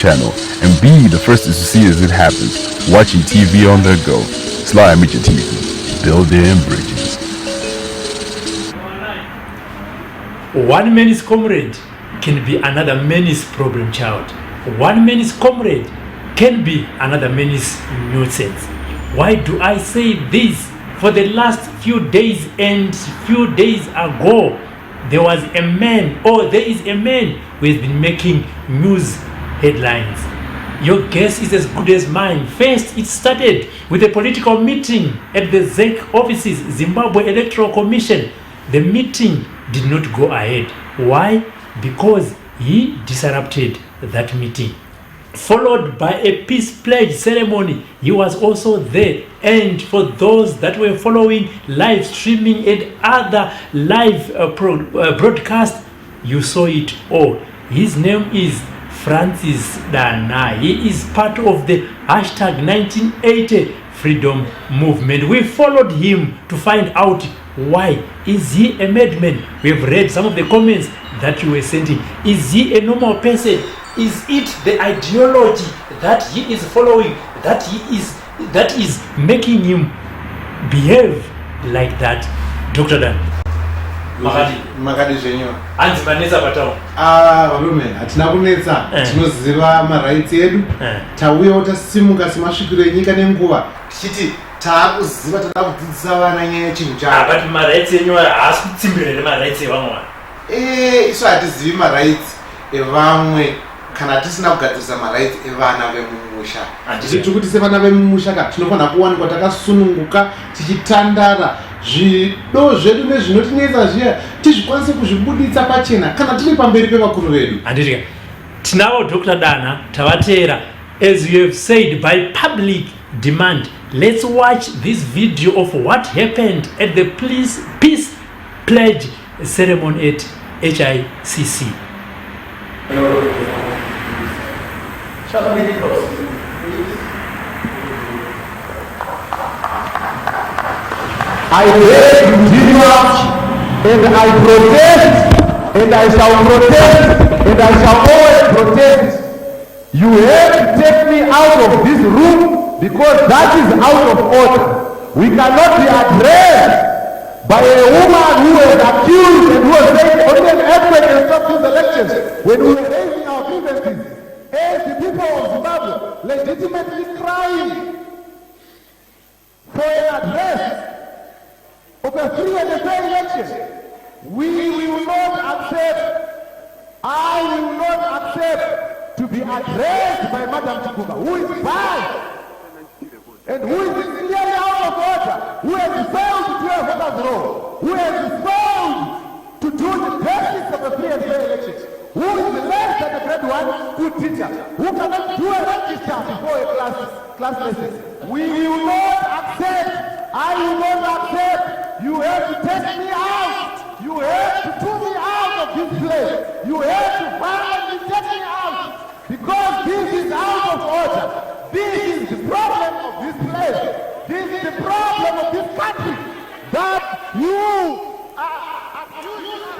Channel and be the first to see as it happens. Watching TV on the go. Sly Media TV, building bridges. One man's comrade can be another man's problem child. One man's comrade can be another man's nuisance. Why do I say this? For the last few days and few days ago, there was a man, or there is a man who has been making news headlines. Your guess is as good as mine. First, it started with a political meeting at the ZEC offices, Zimbabwe Electoral Commission. The meeting did not go ahead. Why? Because he disrupted that meeting. Followed by a peace pledge ceremony. He was also there. And for those that were following live streaming and other live broadcast, you saw it all. His name is Francis Danha. He is part of the hashtag 1980 freedom movement. We followed him to find out, why is he a madman? We've read some of the comments that you were sending. Is he a normal person? Is it the ideology that he is following that is making him behave like that? Dr. Dan. Makadi. Makadi zvenyu. Hanzi manetsa patawo. Ah, varume, hatina kunetsa. Tinoziva marights edu. Tauyawo tasimuka semasvikiro enyika nenguva tichiti taakuziva, tada kudzidzisa vana nyaya yechinhu Ah, chavo. but marights enyu haasi kutsimbirira nemarights evamwe vanhu. Isu hatizivi marights evamwe kana tisina kugadzirisa marights evana vemumusha. Handiti. Tiri kuti sevana vemumusha ka, tinofanira kuwanikwa takasununguka, tichitandara zvido zvedu nezvinotinetsa zviya, tizvikwanise kuzvibuditsa pachena kana tiri pamberi pevakuru vedu. Handiti, tinavo Dr. Danha, tavateera. As you have said, by public demand, let's watch this video of what happened at the peace pledge ceremony at HICC. Shall we proceed? I beg to differ and I protest and I shall protest and I shall always protest. You have to take me out of this room because that is out of order. We cannot be addressed by a woman who was accused and who was saying only an earthquake can stop these elections. When we were raising our grievances as the people of Zimbabwe, legitimately crying for an address of a free and a fair election. We will not accept, I will not accept to be addressed by Madam Chigumba, who is biased and who is clearly out of order, who has failed to do a voter's roll, who has failed to do the basics of a free and fair election, who is less than a grade 1 school teacher, who cannot do a register before a class lesson. We will not accept, I will not accept. You have to take me out. You have to put me out of this place. You have to violently take me out because this is out of order. This is the problem of this place. This is the problem of this country. That you are abusing,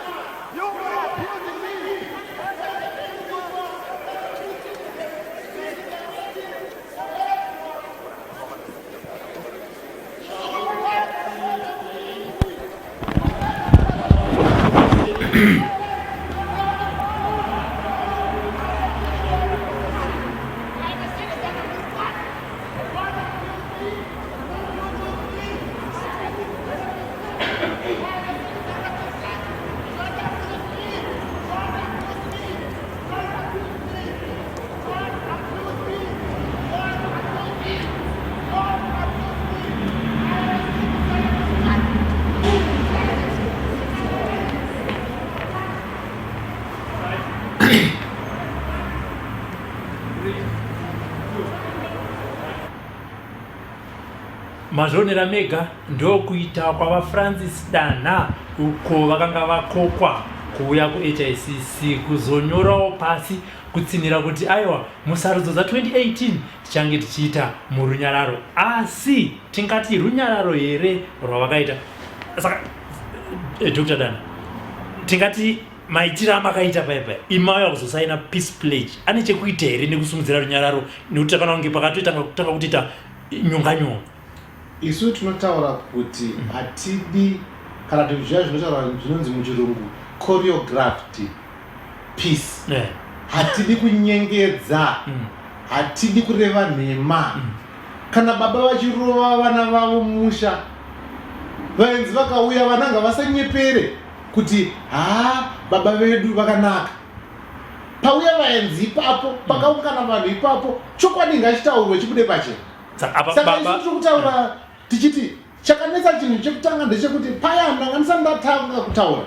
you are abusing me. Mazvionera mega, ndokuita kwavaFrancis Danha uko vakanga vakokwa kuuya kuHICC kuzonyorawo pasi kutsinhira kuti aiwa, musarudzo dza2018 tichange tichiita murunyararo. Asi tingati runyararo here rwavakaita? Saka Dr. Danha, tingati Maitiro amakaita paya paya imauya kuzosaina peace pledge ane chekuita here nekusumudzira runyararo, nekuti takana kunge pakatoitanga kutanga kutoita nyonga nyonga? Isu tinotaura kuti hatidi kana kuti zviya zvinotaura zvinonzi muchirungu choreographed peace. Hatidi kunyengedza, hatidi kureva nhema. Kana baba vachirova vana vavo mumusha, vaenzi vakauya, vana ngavasanyepere kuti haa, baba vedu vakanaka. Pauya vaenzi ipapo, pakaungana vanhu ipapo, chokwadi ngachitaurwe chibude pachena. Saka isu tiri kutaura tichiti chakanetsa chinhu chekutanga ndechekuti paya ndanga ndisati ndatanga kutaura,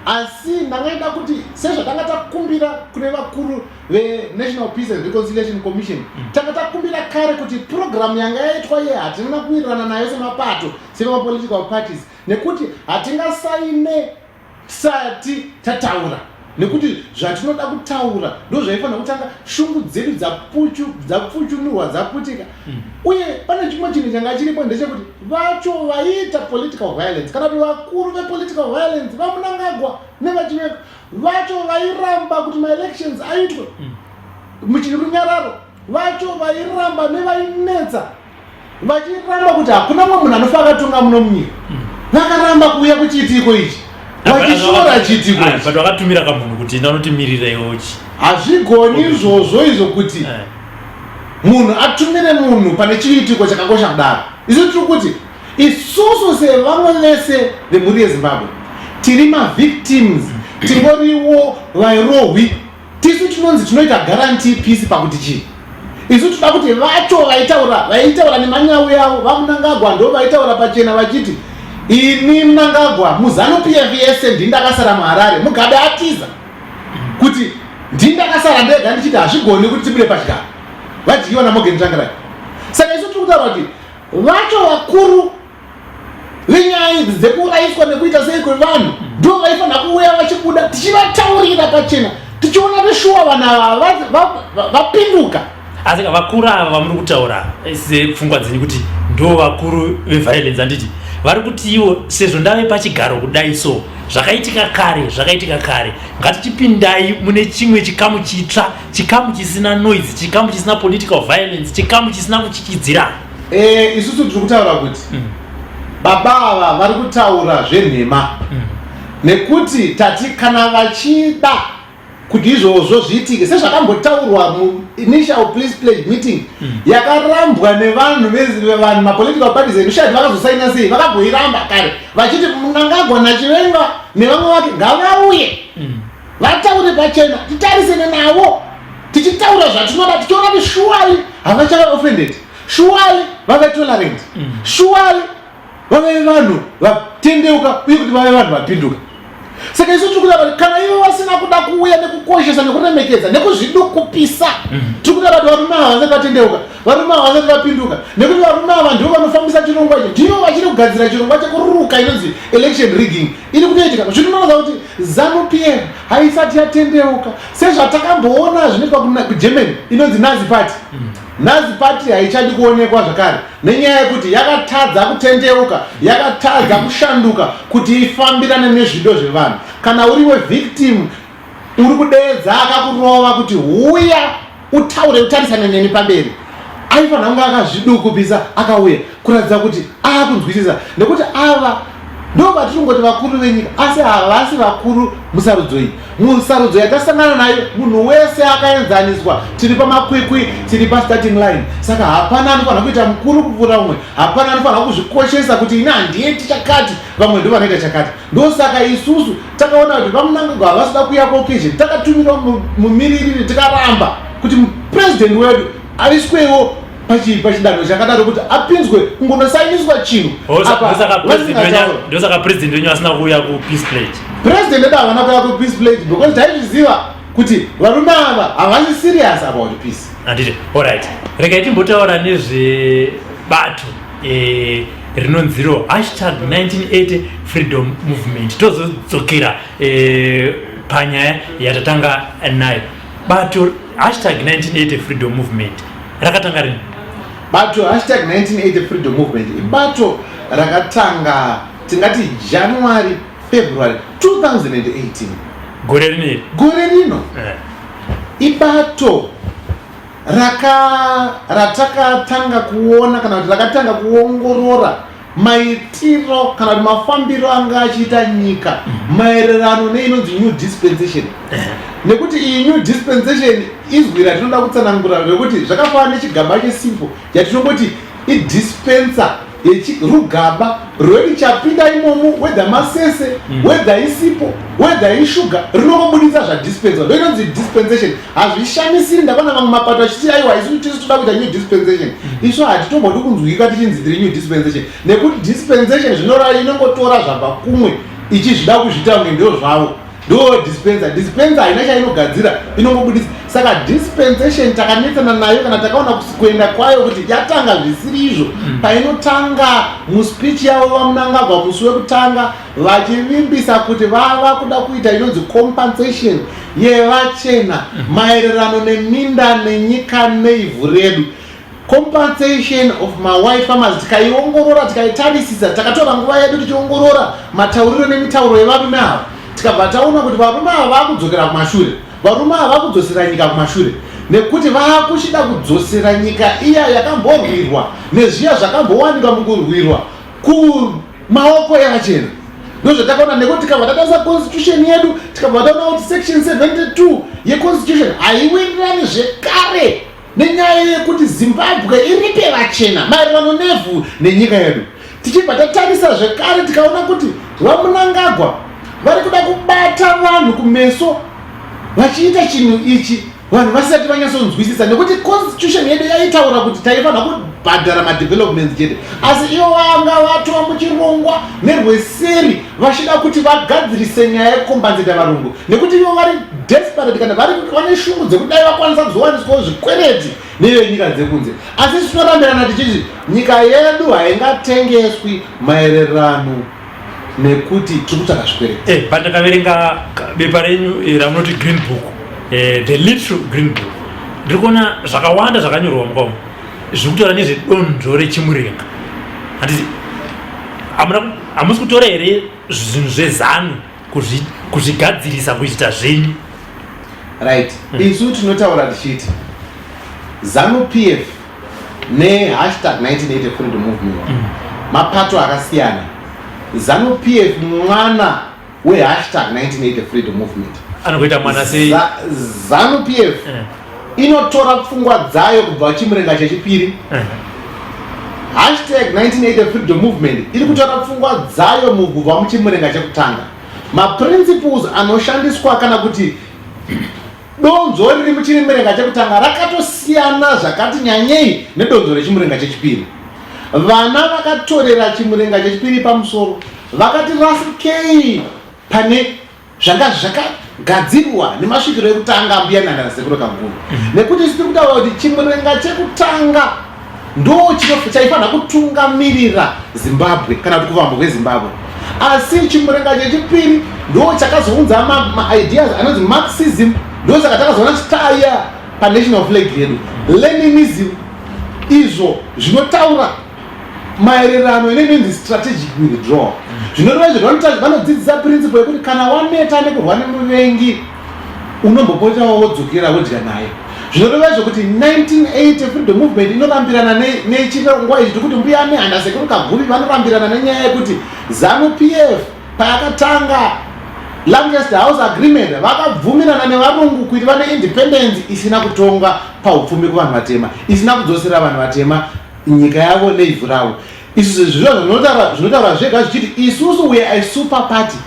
asi ndangaida kuti sezvatanga takumbira kune vakuru veNational Peace and Reconciliation Commission, tanga takumbira kare kuti purogiramu yanga yaitwa iye hatina kuwirirana nayo semapato, semapolitical parties, nekuti hatingasaine tisati tataura, nekuti zvatinoda kutaura ndo zvaifanira kutanga shungu dzedu dzapfuchunurwa, dzaputika. Uye pane chimwe chinhu changa chiripo ndechekuti vacho vaiita political violence, kana kuti vakuru vepolitical violence, vaMunangagwa nevaChiwenga vacho vairamba kuti maelections aitwe muchiri runyararo, vacho vairamba nevainetsa vachiramba kuti hakuna mumwe munhu anofa akatonga muno munyika, vakaramba kuuya kuchiitiko ichi, vachishora chiitiko ichi. But vakatumira kamunhu kuti ndanotimirira iwochi. Hazvigoni izvozvo izvo kuti munhu atumire munhu pane chiitiko chakakosha kudaro. Isu tiri kuti isusu sevamwe vese vemhuri yeZimbabwe tiri mavictims, tingoriwo vairohwi. Tisu tinonzi tinoita guarantee peace pakuti chii? Isu toda kuti vacho vaitaura, vaitaura nemanyawi avo, vaMunangagwa ndo vaitaura pachena vachiti ini Mnangagwa muZanu PF yese ndindakasara muHarare, Mugabe atiza, kuti ndindakasara ndega ndichiti hazvigoni kuti tibude pachigaro, vadyiwa naMorgan Tsvangirai. Saka isu tiri kutaura kuti vacho vakuru venyaya idzi dzekuurayiswa nekuita sei kwevanhu ndo vaifanira kuuya vachibuda tichivataurira pachena, tichiona kuti shuwa vanhu ava vapinduka. Asi vakuru ava vamuri kutaura sepfungwa dzenyu kuti ndo vakuru veviolence, handiti? Vari kuti ivo sezvo ndave pachigaro kudai, so zvakaitika kare zvakaitika kare, ngatichipindai mune chimwe chikamu chitsva, chikamu chisina noise, chikamu chisina political violence, chikamu chisina kuchichidzirana. Isusu tiri kutaura kuti baba ava vari kutaura zvenhema, nekuti tati kana vachida kuti izvozvo zviitike sezvakambotaurwa muinitial peace pledge meeting yakarambwa nevanhu vevanhu mapolitical parties edu, shati vakazosaina sei, vakamboiramba kare vachiti Mnangagwa naChiwenga nevamwe vake ngavauye vataure pachena, titarisane navo tichitaura zvatinoda, tichiona kuti surely havachava offended, surely vave tolerant, surely vave vanhu vatendeuka uye kuti vave vanhu vapinduka. Saka isu tiri kutaura kuti kana ivo vasina kuda kuuya nekukoshesa nekuremekedza nekuzvidukupisa, tiri kutaura kuti varume ava vasati vatendeuka, varume ava vasati vapinduka, nekuti varume ava ndivo vanofambisa chirongwa ichi, ndivo vachiri kugadzira chirongwa chekuruka inonzi election rigging iri kutoitika. Zvinonoza kuti ZANU PF haisati yatendeuka sezvatakamboona zvinoitwa kuGermany inonzi Nazi Party. Nazi Party haichadi kuonekwa zvakare nenyaya yekuti yakatadza kutendeuka, yakatadza kushanduka kuti ifambirane nezvido zvevanhu. Kana uriwe victim, uri kudeedza akakurova kuti huya utaure utarisane neni pamberi, aifanira kunge akazvidukupisa akauya kuratidza kuti aakunzwisisa, nekuti ava ndo vatinongoti vakuru venyika, asi havasi vakuru musarudzo iyi. Musarudzo yatasangana nayo munhu wese akaenzaniswa, tiri pamakwikwi, tiri pastarting line, saka hapana anofanira kuita mukuru kupfuura umwe, hapana anofanira kuzvikoshesa kuti ini handiiti chakati, vamwe ndo vanoita chakati. Ndosaka isusu takaona kuti vaMunangagwa havasida kuuya kuoccasion, takatumirwa mumiririri, tikaramba kuti mupurezidendi wedu aiswewo pachidanho chakadaro kuti apinzwe kungonosainiswa chinhu. Ndosaka president wenyu asina kuuya kupeace pledge. President edu havana kuuya kupeace pledge because taizviziva kuti varume ava havasi serious about peace. Handiti? Alright, regai timbotaura nezvebato rinonziro #1980 freedom movement, tozodzokera panyaya yatatanga nayo. Bato #1980 freedom movement rakatanga rini? Bato #1980 freedom movement ibato rakatanga tingati January, February 2018. Gore rino iri. Gore rino ibato raka ratakatanga kuona kana kuti rakatanga kuongorora maitiro kana kuti mafambiro anga achiita nyika maererano neinonzi new dispensation. Nekuti iyi new dispensation izwi ratinoda kutsanangura rekuti zvakafanana nechigaba chesipo yatinongoti idispenser rugaba rwekuti chapinda imomo, whether masese, whether isipo, whether ishuga, rinongobudisa zvadispenser. Ndo inonzi dispensation. Hazvishamisiri ndakaona vamwe mapato achiti, "Aiwa, isu tisu toda kuita new dispensation." Isu hatitombodi kunzwika tichinzi tiri new dispensation, nekuti dispensation zvinoreva inongotora zvabva kumwe ichizvida kuzviita kunge ndo zvavo. Ndo dispenser. Dispenser haina chainogadzira, inongobudisa. Saka dispensation takanetsana nayo kana takaona kuenda kwayo kuti yatanga zvisiri izvo. Painotanga muspeech yavo vaMunangagwa musi wekutanga, vachivimbisa kuti vava kuda kuita inonzi compensation yevachena maererano neminda nenyika neivhu redu, compensation of mawhite farmers, tikaiongorora, tikaitarisisa, takatora nguva yedu tichiongorora matauriro nemitauro yevarume ava, tikabva taona kuti varume ava vakudzokera kumashure. Varume ava vakudzosera nyika kumashure, nekuti vakuchida kudzosera nyika iya yakamborwirwa nezviya zvakambowanikwa mukurwirwa kumaoko evachena. Ndozvatakaona, nekuti tikabva tatarisa constitution yedu, tikabva taona kuti section 72 yeconstitution haiwirirani zvekare nenyaya yekuti Zimbabwe iripe vachena maererano nevhu nenyika yedu. Tichibva tatarisa zvekare, tikaona kuti vaMunangagwa vari kuda kubata vanhu kumeso vachiita chinhu ichi vanhu vasati vanyatsonzwisisa, nekuti constitution yedu yaitaura kuti taifanira kubhadhara madevelopments chete, asi ivo vanga vatova muchirongwa nerweseri vachida kuti vagadzirise nyaya yekucompensata varungu, nekuti ivo vari desperate kana vari vane shungu dzekudai vakwanisa kuzowaniswawo zvikwereti nevenyika dzekunze. Asi tinorambirana tichiti nyika yedu haingatengeswi maererano nekuti tiri kutsvaka zvikwereti. Pandakaverenga bepa renyu ramunoti green book, the little green book, ndiri kuona zvakawanda zvakanyorwa mukamu zviri kutaura nezvedonzvo rechimurenga. Handiti hamusi kutora here zvinhu zveZANU kuzvigadzirisa kuita zvenyu? Right. Isu tinotaura tichiti ZANU PF ne #1980 Freedom Movement mapato akasiyana. ZANU PF mwana we#1980 Freedom Movement. Anokuita mwana sei? ZANU PF inotora pfungwa dzayo kubva chimurenga chechipiri. #1980 Freedom Movement iri kutora pfungwa dzayo mukubva muchimurenga chekutanga. Maprinciples anoshandiswa kana kuti donzvo riri muchimurenga chekutanga rakatosiyana zvakati nyanyei nedonzvo rechimurenga chechipiri. Vana vakatorera chimurenga chechipiri pamusoro, vakati rasikei pane zvanga zvakagadzirwa nemasvikiro ekutanga, Mbuya Nanda naSekuru Kaguru, nekuti isu tiri kutaura kuti chimurenga chekutanga ndo chaifanira kutungamirira Zimbabwe kana kuti kuvambwa kweZimbabwe, asi chimurenga chechipiri ndo chakazounza maideas anonzi Marxism. Ndo saka takazoona star iya panational flag yedu, Leninism, izvo zvinotaura maererano inenonzi strategic withdrawal. Zvinoreva izvo, vanodzidzisa principle yekuti kana waneta nekurwa nemuvengi, unombopotawo wodzokera wodya naye. Zvinoreva izvo kuti 1980 Freedom Movement inorambirana nechirongwa ichi. Tikuti Mbuya Nehanda, Sekuru Kaguvi vanorambirana nenyaya yekuti ZANU PF payakatanga Lancaster House Agreement, vakabvumirana nevarungu kuti vane independence isina kutonga paupfumi kuvanhu vatema, isina kudzosera vanhu vatema nyika yavo neivhu ravo. Isu zviro zvinotaura zvega zvichiti isusu we are a super party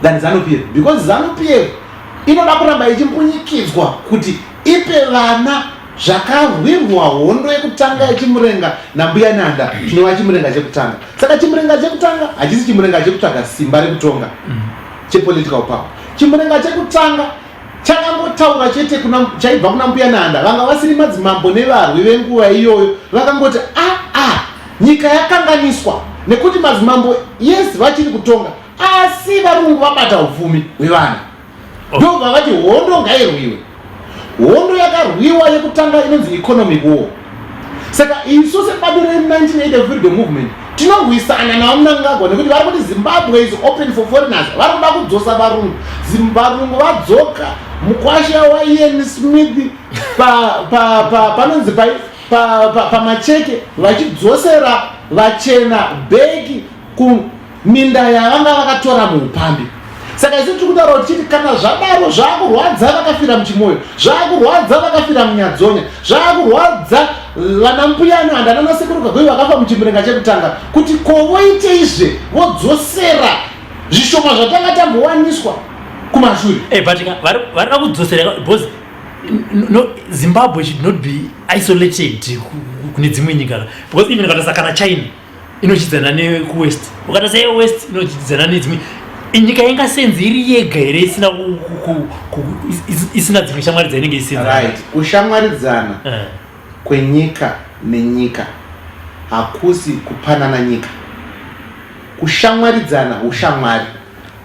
than ZANU PF, because ZANU PF inoda kuramba ichimbunyikidzwa kuti ipe vana zvakarwirwa hondo yekutanga yechimurenga naMbuya Nanda, chinova chimurenga chekutanga. Saka chimurenga chekutanga hachisi chimurenga chekutsvaga simba rekutonga, chepolitical power. Chimurenga chekutanga chakangotaura chete chaibva kuna Mbuya Nanda, vanga vasiri madzimambo nevarwi venguva iyoyo. Vakangoti, "Aa ah, ah, nyika yakanganiswa nekuti madzimambo yes vachiri kutonga, asi varungu vabata upfumi hwevana." Ndobva vati hondo ngairwiwe. Hondo yakarwiwa yekutanga inonzi economic war. Saka isu sebato re1980 Freedom Movement Tinorwisana naVaMnangagwa nekuti vari kuti Zimbabwe is open for foreigners. Vari kuda kudzosa varungu. Varungu vadzoka mukwasha waIan Smith panonzi pa, pa, pa, pamacheke vachidzosera vachena bheki kuminda yavanga vakatora muupambi. Saka isu tiri kutaura kuti chiti kana zvadaro zvakurwadza vakafira muchimoyo, zvakurwadza vakafira munyadzonya, zvakurwadza vana mbuya nehanda nana sekuru kagoi vakafa muchimurenga chekutanga, kuti ko voiteizve vodzosera zvishoma zvatanga tambowaniswa kumashure. Hey, but varida kudzosera because no, Zimbabwe should not be isolated kune dzimwe nyika, because even ukatarisa kana China inochidzana nekuwest, ukatarisa yewest inochidzana nedzimwe nyika. Ingasenzi iri yega here isina isina dzimwe shamwari dzainenge isina? Right, kushamwaridzana kwenyika nenyika hakusi kupanana nyika. Kushamwaridzana ushamwari,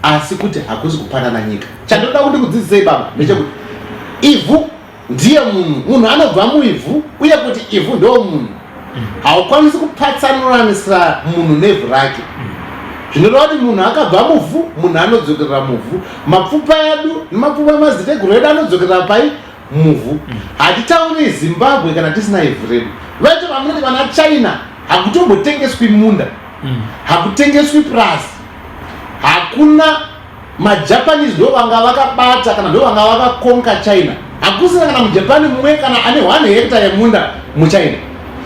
asi kuti hakusi kupanana nyika. Chandoda kuti kudzidzisei baba ndechekuti ivhu ndiye munhu, munhu anobva muivhu, uye kuti ivhu ndo munhu. Haukwanisi kupatsanuranisa munhu nevhu rake. Zvinoreva kuti munhu akabva muvhu, munhu anodzokerera muvhu. Mapfupa edu nemapfupa emadziteteguru edu anodzokerera pai? Muvhu. Hatitauri Zimbabwe kana tisina ivhu redu. Vaito vamunoti vana China, hakutombotengeswi munda, hakutengeswi purasi, hakuna. MaJapanese ndo vanga vakabata kana ndo vanga vakakonka China. Hakusina kana muJapani mumwe kana ane 1 hectare yemunda muChina.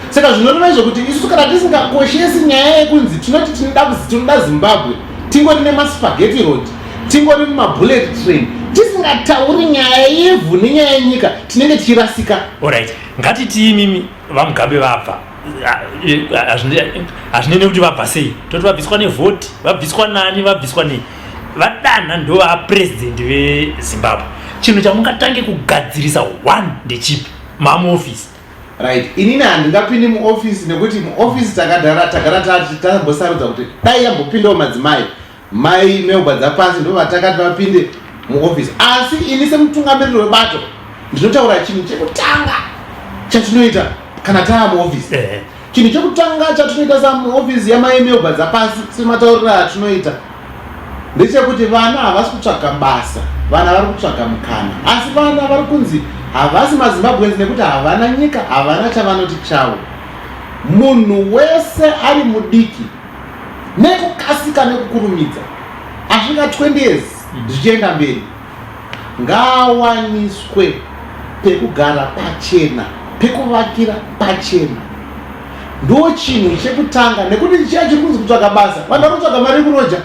Saka zvinoreva izvo kuti isusu kana tisingakoshesi nyaya yekunzi tinoti tinoda Zimbabwe, tingori nemaspaghetti road, tingori mumabullet train, tisingatauri nyaya yevhu nenyaya yenyika, tinenge tichirasika. Alright, ngatiti imimi VaMugabe vabva, hazvinei nekuti vabva sei, toti vabviswa nevhoti, vabviswa nani, vabviswa nei, vadanha ndo vapurezidendi veZimbabwe, chinhu chamungatange kugadzirisa one ndechipi mamuofisi? Right, inini handingapindi muofisi nekuti muofisi takadara tagara tati tambosarudza kuti dai yambopindawo madzimai. Mai Melba Dzapasi ndo vatakati vapinde muofisi, asi ini semutungamiriri webato ndinotaura chinhu chekutanga chatinoita kana taa muofisi. Chinhu chekutanga chatinoita samuofisi yamai Melba Dzapasi, sematauriro atinoita, ndechekuti vana havasi kutsvaga basa, vana vari kutsvaga mukana. Asi vana vari kunzi havasi maZimbabweans nekuti havana nyika, havana chavanoti chavo. Munhu wese ari mudiki, nekukasika nekukurumidza, asvika 20 years zvichienda mberi, ngaawaniswe pekugara pachena, pekuvakira pachena. Ndo chinhu chekutanga, nekuti chiya chiri kunzi kutsvaga basa, vanhu vari kutsvaga mari yekuroja.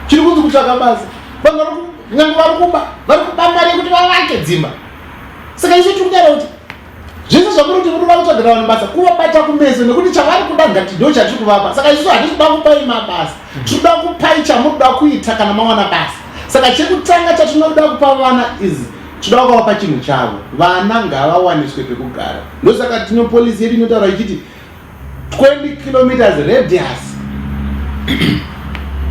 Chiri kunzi kutsvaga basa, vanhu vari nyange vari kuba, vari kuba mari yekuti vavake dzimba. Saka isu tiri kutaura kuti zvese zvamuri kuti muri kuda kutsvagira vanhu basa, kuvabata kumeso, nekuti chavari kuda ngati ndo chatiri kuvapa. Saka isusu hatisi kuda kupai mabasa, tiri kuda kupai chamuri kuda kuita kana mawana basa. Saka chekutanga chatinoda kupa vana is tinoda kuvapa chinhu chavo. Vana ngavawaniswe pekugara. Ndosaka tino policy yedu inotaura ichiti 20 kilometers radius,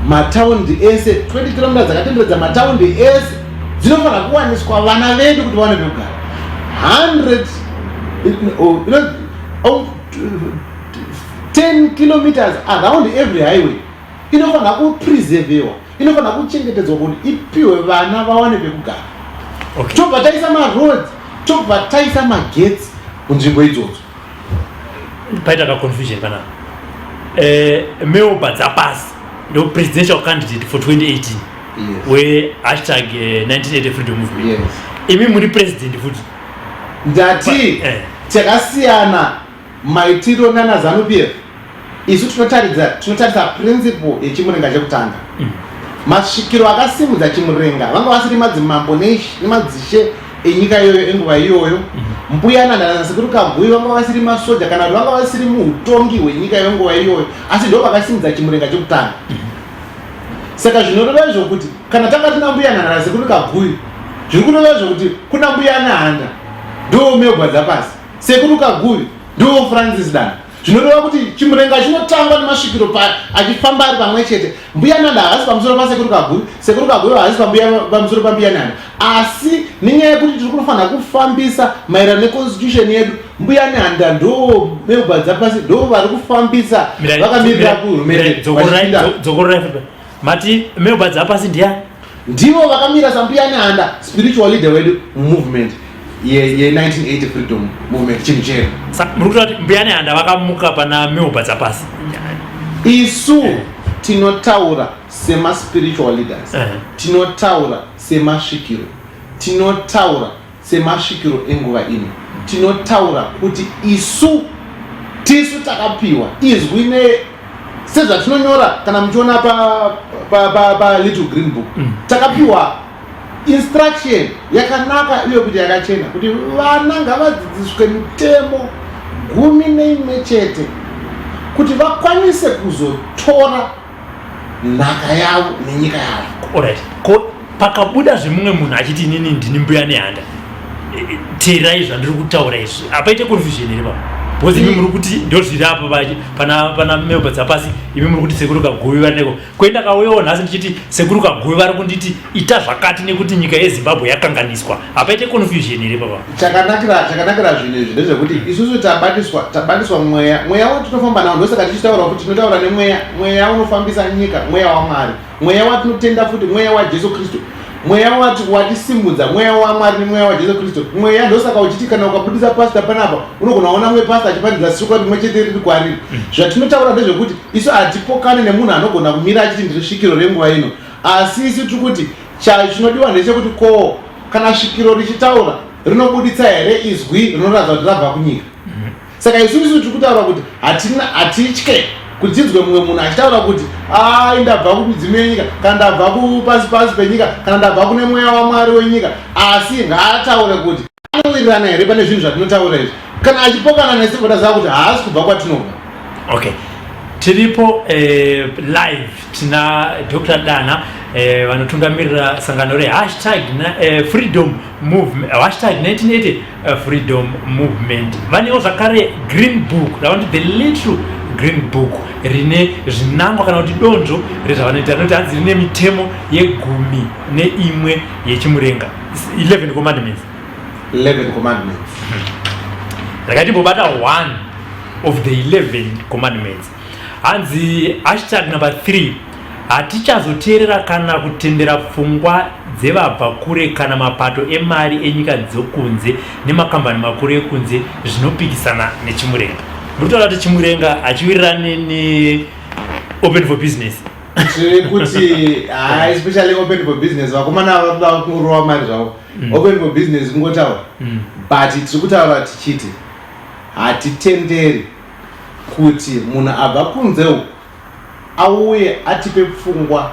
mataundi ese, 20 kilometers dzakatenderedza mataundi ese dzinofanira kuwaniswa vana vedu kuti vaone pekugara. 100, oh, oh, 10 kilometers around every highway inofanira kupreservewa, inofanira kuchengetedzwa kuti ipiwe vana vawane pekugara. Tobva taisa maroads, tobva taisa magetsi munzvimbo idzodzo. Paita kaconfusion panapa. Melba Dzapasi ndo presidential candidate for 2018 we#1980 freedom movement. Imi muri president futi. Ndati takasiyana maitiro nana ZANU PF. Isu tinotaridza, tinotarisa principle yechimurenga chekutanga. Masvikiro akasimudza chimurenga vanga vasiri madzimambo nemadzishe enyika iyoyo enguva iyoyo. Mbuya nana sekuru Kaguyi vanga vasiri masoja kana kuti vanga vasiri muutongi hwenyika yenguva iyoyo, asi ndo vakasimudza chimurenga chekutanga. Saka zvinoreva izvo kuti kana tanga tina mbuya nana sekuru Kaguyi, zviri kureva izvo kuti kuna mbuya Nehanda ndo Melba Dzapasi, sekuru Kaguyi ndo Francis Dana. Zvinoreva kuti chimurenga chinotangwa nemasvikiro achifamba ari pamwe chete. Mbuya Nanda havasi pamusoro paSekuru Kaguvi, Sekuru Kaguvi havasi pamusoro paMbuya Nanda. Asi nenyaya yekuti tiri kunofanira kufambisa maererano neconstitution yedu, Mbuya Nehanda ndo Melba Dzapasi ndo vari kufambisa vakamirira kuhurumende. Dzokorora mati Melba Dzapasi ndiani? Ndivo vakamira saMbuya Nehanda, spiritual leader wedu mumovement ye 1980 freedom movement, chinhu chedu. Muri kutora kuti Mbuya Nehanda vakamuka pana Melba Dzapasi? Isu tinotaura semaspiritual leaders, tinotaura semasvikiro, tinotaura semasvikiro enguva ino, tinotaura kuti isu tisu takapiwa izwi ne sezvatinonyora kana muchiona pa Little Green Book, takapiwa instruction yakanaka uye kuti yakachena kuti vana ngavadzidziswe mitemo 11 kuti vakwanise kuzotora nhaka yavo nenyika yavo. Alright, ko pakabuda zvemumwe munhu achiti, "Inini ndini Mbuya Nehanda, teerai zvandiri kutaura izvi," hapaite confusion here papa? Because imi muri kuti ndozviri apa pana Melba Dzapasi, imi muri kuti Sekuru Kaguvi variko. Kuenda kauyawo nhasi ndichiti Sekuru Kaguvi vari kunditi ita zvakati nekuti nyika yeZimbabwe yakanganiswa, hapaite confusion here papa? Chakanakira zvinhu izvi ndezvekuti isusu tabatiswa mweya watinofamba nawo. Ndosaka tichitaura kuti tinotaura nemweya, mweya unofambisa nyika, mweya waMwari, mweya watinotenda futi, mweya waJesu Kristu, mweya watisimudza, mweya waMwari nemweya waJesu Kristu. Mweya, ndosaka uchiti kana ukabudisa pasta panapa, unogona kuona mumwe pasta achiparidza shoko rimwe chete riri kwariri. Zvatinotaura ndezvekuti isu hatipokane nemunhu anogona kumira achiti ndiri svikiro renguva ino, asi isu tiri kuti chinodiwa ndechekuti ko kana svikiro richitaura, rinobuditsa here izwi rinoratidza kuti rabva kunyika? Saka isusu tiri kutaura kuti hatina, hatitye kuti tinzwe mumwe munhu achitaura kuti, "Ai, ndabva kumidzimu yenyika," kana "Ndabva kupasi pasi penyika," kana "Ndabva kune mweya waMwari wenyika," asi ngaataure kuti anowirirana here pane zvinhu zvatinotaura izvi. Kana achipokana nesu, votaziva kuti haasi kubva kwatinobva. Okay, tiripo live, tina Dr Dana vanotungamirira sangano reHashtag freedom movement, #1980 freedom movement. Vanewo zvakare green book ravanoti The Little Green Book, rine zvinangwa kana kuti donzvo rezvavanoita. Rinoti hanzi rine mitemo ye11 yechimurenga, 11 commandments. 11 commandments. Rakatimbobata one of the 11 commandments. Hanzi hashtag number 3, hatichazoteerera kana kutendera pfungwa dzevabva kure kana mapato emari enyika dzokunze nemakambani makuru ekunze zvinopikisana nechimurenga. Ndikutaura kuti chimurenga hachiwirirani neopen for business. Tiri kuti hai, especially open for business, vakomana vakuda kurova mari zvavo. Open for business kungotaura, but tiri kutaura tichiti hatitenderi kuti munhu abva kunze uku auye atipe pfungwa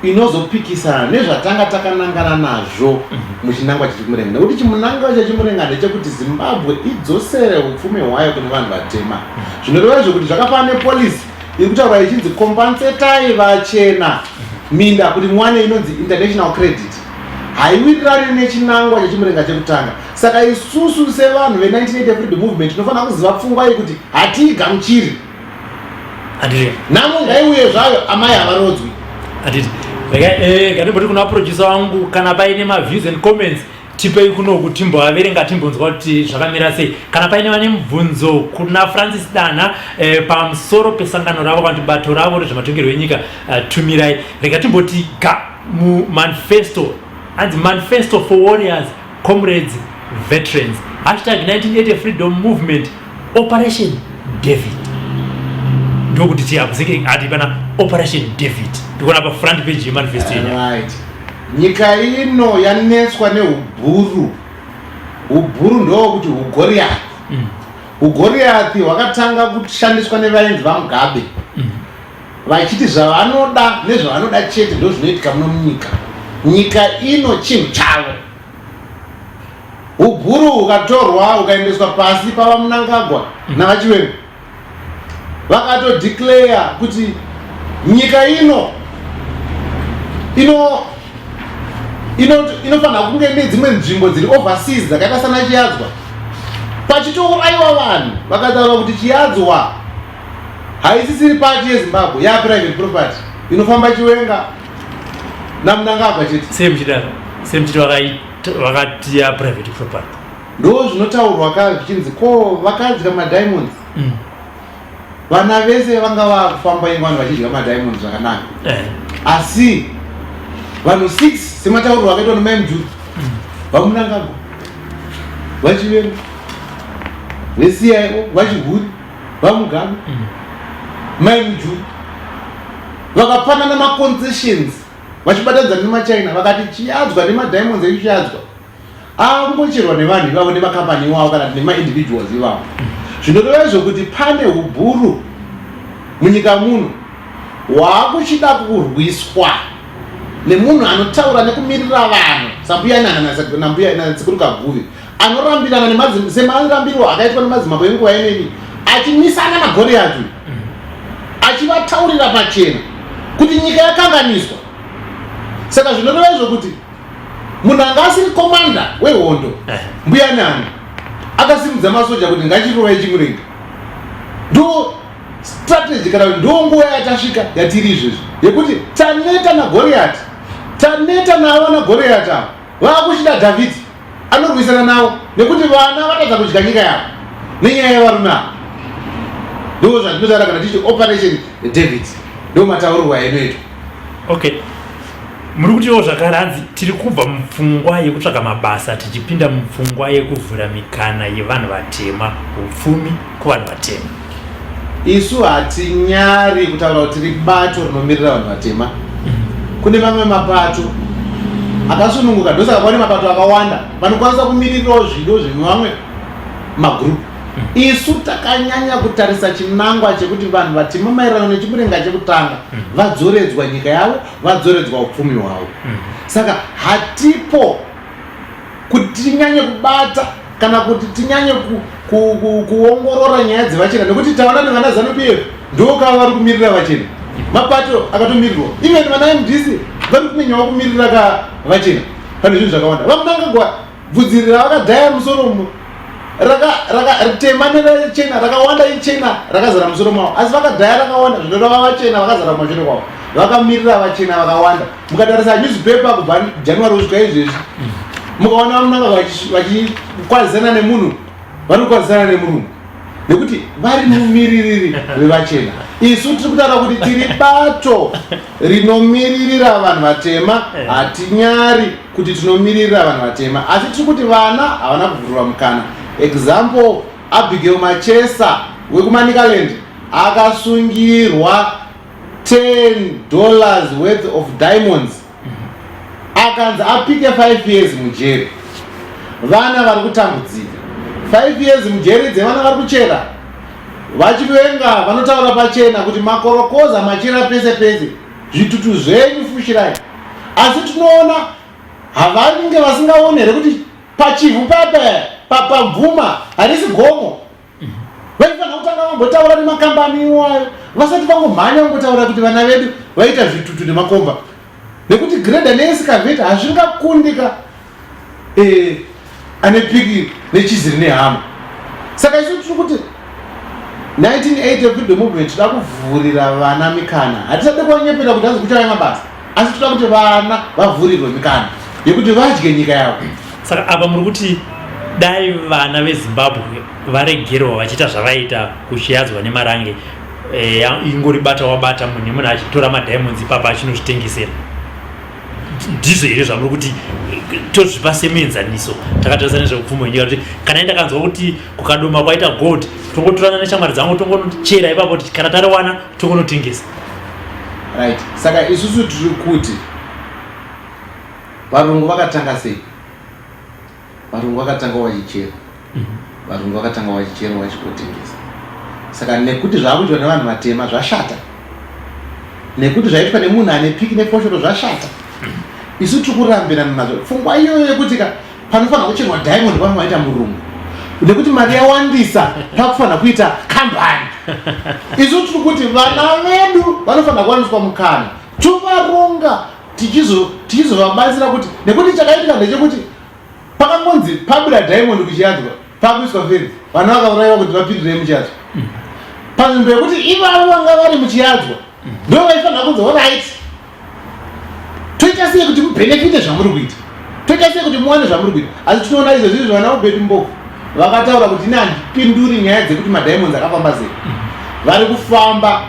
inozopikisana nezvatanga takanangana nazvo muchinangwa chechimurenga, nekuti chimunangwa chechimurenga ndechekuti Zimbabwe idzosere upfumi hwayo kune vanhu vatema. Zvinoreva izvo kuti zvakafanana nepolicy iri kutaurwa ichinzi kombansetai vachena minda kuti muwane inonzi international credit, haiwirirani nechinangwa chechimurenga chekutanga. Saka isusu sevanhu ve1980 freedom movement tinofanira kuziva pfungwa iyi kuti hatiigamuchiri. Handiti? Nhamo ngaiuye zvayo, amai havarodzwi. Handiti? Ngatimboti kuna producer wangu, kana paine maviews and comments, tipei kunoku timboaverenga, timbonzwa kuti zvakamira sei. Kana paine vane mubvunzo kuna Francis Dana pamusoro pesangano ravo kana kuti bato ravo rezvematongerwo enyika, tumirai. Rega timboti ga mumanifesto. Hanzi Manifesto for Warriors, Comrades, Veterans, #1980 freedom movement, Operation David. Ndokuti chiyabuzike hati pana Operation David, ndikuona pafront page yemanifesto yenyu. Right, nyika ino yanetswa neubhuru. Ubhuru ndokuti ugoriathi. Ugoriathi hwakatanga kushandiswa nevaenzi vaMugabe, vachiti zvavanoda nezvavanoda chete ndo zvinoitika muno munyika. Nyika ino chinhu chavo. Ubhuru hukatorwa hukaendeswa pasi pavaMnangagwa navaChiwenga, vakatodeclare kuti nyika ino inofanira kunge nedzimwe nzvimbo dziri overseas dzakaita sana Chiadzwa. Pachitourayiwa vanhu vakataura kuti Chiadzwa haisisiri pati yeZimbabwe, yaprivate property inofamba Chiwenga naMnangagwa chete. Sei muchidaro? Sei muchiti vakati yaprivate property? Ndo zvinotaurwa ka zvichinzi ko vakadya madiamonds. Vana vese vanga vakufamba inge vanhu vachidya madiamonds zvakanaka. Asi vanhu 6 semataurirwo akaitwa namai Mujuru, VaMnangagwa, VaChiwenga, veCIO, VaChihuri, VaMugabe, mai Mujuru, vakapanana maconcessions vachibatanidza nemaChina, vakati Chiadzwa nemadiamonds echiAdzwa angocherwa nevanhu ivavo nemakambani iwavo kana kuti nemaindividuals ivavo. Zvinoreva izvo kuti pane ubhuru munyika muno hwaakuchida kurwiswa nemunhu anotaura nekumirira vanhu sambuya Nana nambuya nasekuru Kaguvi, anorambirana semarambirwo akaitwa nemadzimambo enguva yeneni achimisana naGoriati, achivataurira pachena kuti nyika yakanganiswa. Saka zvinoreva izvo kuti munhu anga asiri komanda wehondo, mbuya Nani, akasimudza masoja kuti ngachirovai Chimurenga. Ndo strategy kana kuti ndo nguva yatasvika yatiri izvezvi yekuti taneta naGoriati, taneta navo naGoriati avo, vakuchida Dhavhidhi anorwisana navo, nekuti vana vatadza kudya nyika yavo nenyaya yevarume ava. Ndo zvatinotaura kana tichiti Operation David, ndo mataurirwo ainoitwa. Okay, muri kutiwo zvakare hanzi tiri kubva mupfungwa yekutsvaga mabasa tichipinda mupfungwa yekuvhura mikana yevanhu vatema, upfumi kuvanhu vatema. Isu hatinyari kutaura kuti tiri bato rinomirira vanhu vatema. Kune mamwe mapato akasununguka, ndosaka kwane mapato akawanda vanokwanisa kumiririrawo zvido zvemamwe magroup. Isu takanyanya kutarisa chinangwa chekuti vanhu vatema maererano neChimurenga chekutanga vadzoredzwa nyika yavo, vadzoredzwa upfumi hwavo. Saka hatipo kuti tinyanye kubata kana kuti tinyanye kuongorora nyaya dzevachena, nekuti taona nevana ZANU PF ndokava vari kumirira vachena, mapato akatomirirwa. Even vana MDC vari kunyanyawo kumirira ka vachena pane zvinhu zvakawanda. VaMnangagwa bvudzi ravakadhaya musoro umu ritema nerachena rakawanda, ichena rakazara musoro mavo, asi vakadhaya rakawanda, zvinoreva vachena vakazara kumashure kwavo, vakamirira vachena vakawanda. Mukatarisa newspaper kubva January kusvika izvezvi, mukaona VaMnangagwa vachikwazisana nemunhu, vari kukwazisana nemurungu nekuti vari mumiririri wevachena. Isu tiri kutaura kuti tiri bato rinomiririra vanhu vatema. Hatinyari kuti tinomiririra vanhu vatema, asi tiri kuti vana havana kuvhurirwa mukana. Example, Abigail Machesa wekuManicaland akasungirwa $10 worth of diamonds, akanzi apike 5 years mujeri. Vana vari kutambudzika, 5 years mujeri dzevana vari kuchera. VaChiwenga vanotaura pachena kuti makorokoza machira pese pese, zvitutu zvenyu fushirai, asi tinoona havange vasingaoni here kuti paChivhu papa papamvuma harisi gomo? Vaifanira kutanga vambotaura nemakambani iwayo vasati vangomhanya vangotaura kuti vana vedu vaita zvitutu nemakomba, nekuti grader neexcavator hazvingakundika ane piki nechiziri nehama. Saka isu tiri kuti 1980 freedom movement, toda kuvhurira vana mikana. Hatisade kuwanyepera kuti hanzi kuchauya mabasa, asi toda kuti vana vavhurirwe mikana yekuti vadye nyika yavo. Saka apa muri kuti dai vana veZimbabwe varegerwa vachiita zvavaita kuChiadzwa neMarange, ingori bata wabata munhu nemunhu achitora madiamonds ipapa achinozvitengesera. Ndizvo here zvamuri kuti tozvipa semuenzaniso takatarisa nezveupfumi hwenyika, kuti kana indakanzwa kuti kuKadoma kwaita gold, tongotorana neshamwari dzangu tongonochera ipapo, kuti kana tariwana tongonotengesa? Right, saka isusu tiri kuti varungu vakatanga sei? Varungu vakatanga vachichera. Varungu vakatanga vachichera vachikotengesa. Saka nekuti zvaakuitwa nevanhu vatema zvashata, nekuti zvaitwa nemunhu ane piki nefoshoro zvashata, isu tiri kurambirana nazvo. Pfungwa iyoyo yekuti ka panofanira kucherwa diamond panofanira kuita murungu nekuti mari yawandisa, pakufanira kuita kambani, isu tiri kuti vana vedu vanofanira kuwaniswa mukana, tovaronga tichizovabatsira kuti, nekuti chakaitika ndechekuti pakangonzi pabuda diamond kuChiadzwa. Pakuiswa fenzi, vana vakaurayiwa kuti vapindirei muChiadzwa. Panzvimbo yekuti ivavo vanga vari muChiadzwa ndo vaifanira kunzi, "Alright, toita sei kuti mubhenefite zvamuri kuita? Toita sei kuti muwane zvamuri kuita?" Asi tinoona izvo zviri zvana Obert Mpofu vakataura kuti, "Ine handipinduri nyaya dzekuti madiamonds akafamba sei." Vari kufamba,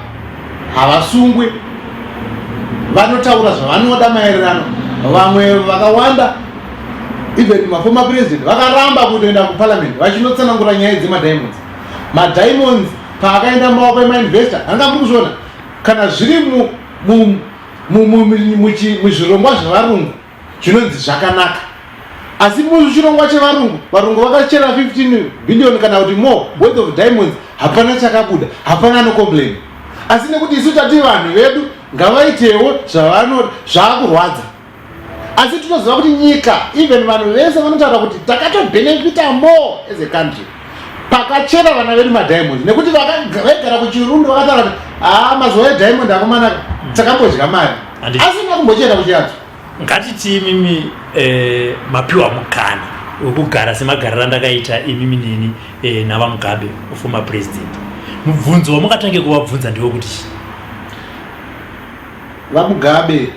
havasungwi, vanotaura zvavanoda maererano. Vamwe vakawanda, even maformer president, vakaramba kutoenda kuparliament vachinotsanangura nyaya dzemadiamonds. Madiamonds paakaenda mumaoko emainvestor, anga muri kuzviona kana zviri muzvirongwa zvevarungu zvinonzi zvakanaka, asi muchirongwa chevarungu, varungu vakachera 15 billion kana kuti more worth of diamonds, hapana chakabuda, hapana anocomplain. Asi nekuti isu tati vanhu vedu ngavaitewo zvavanoda, zvaakurwadza. Asi tinoziva kuti nyika, even vanhu vese vanotaura kuti takatobhenefita more as a country pakachera vana vedu madiamonds, nekuti vaigara kuChirundu vakataura kuti, "Haa, mazuva ediamond akomanaka, takambodya mari." Asina kumbochera kuChiadzwa. Ngatiti imimi mapiwa mukana wekugara semagariro andakaita imimi neni navaMugabe, former president, mubvunzo wamungatange kuvabvunza ndewekuti chii? VaMugabe,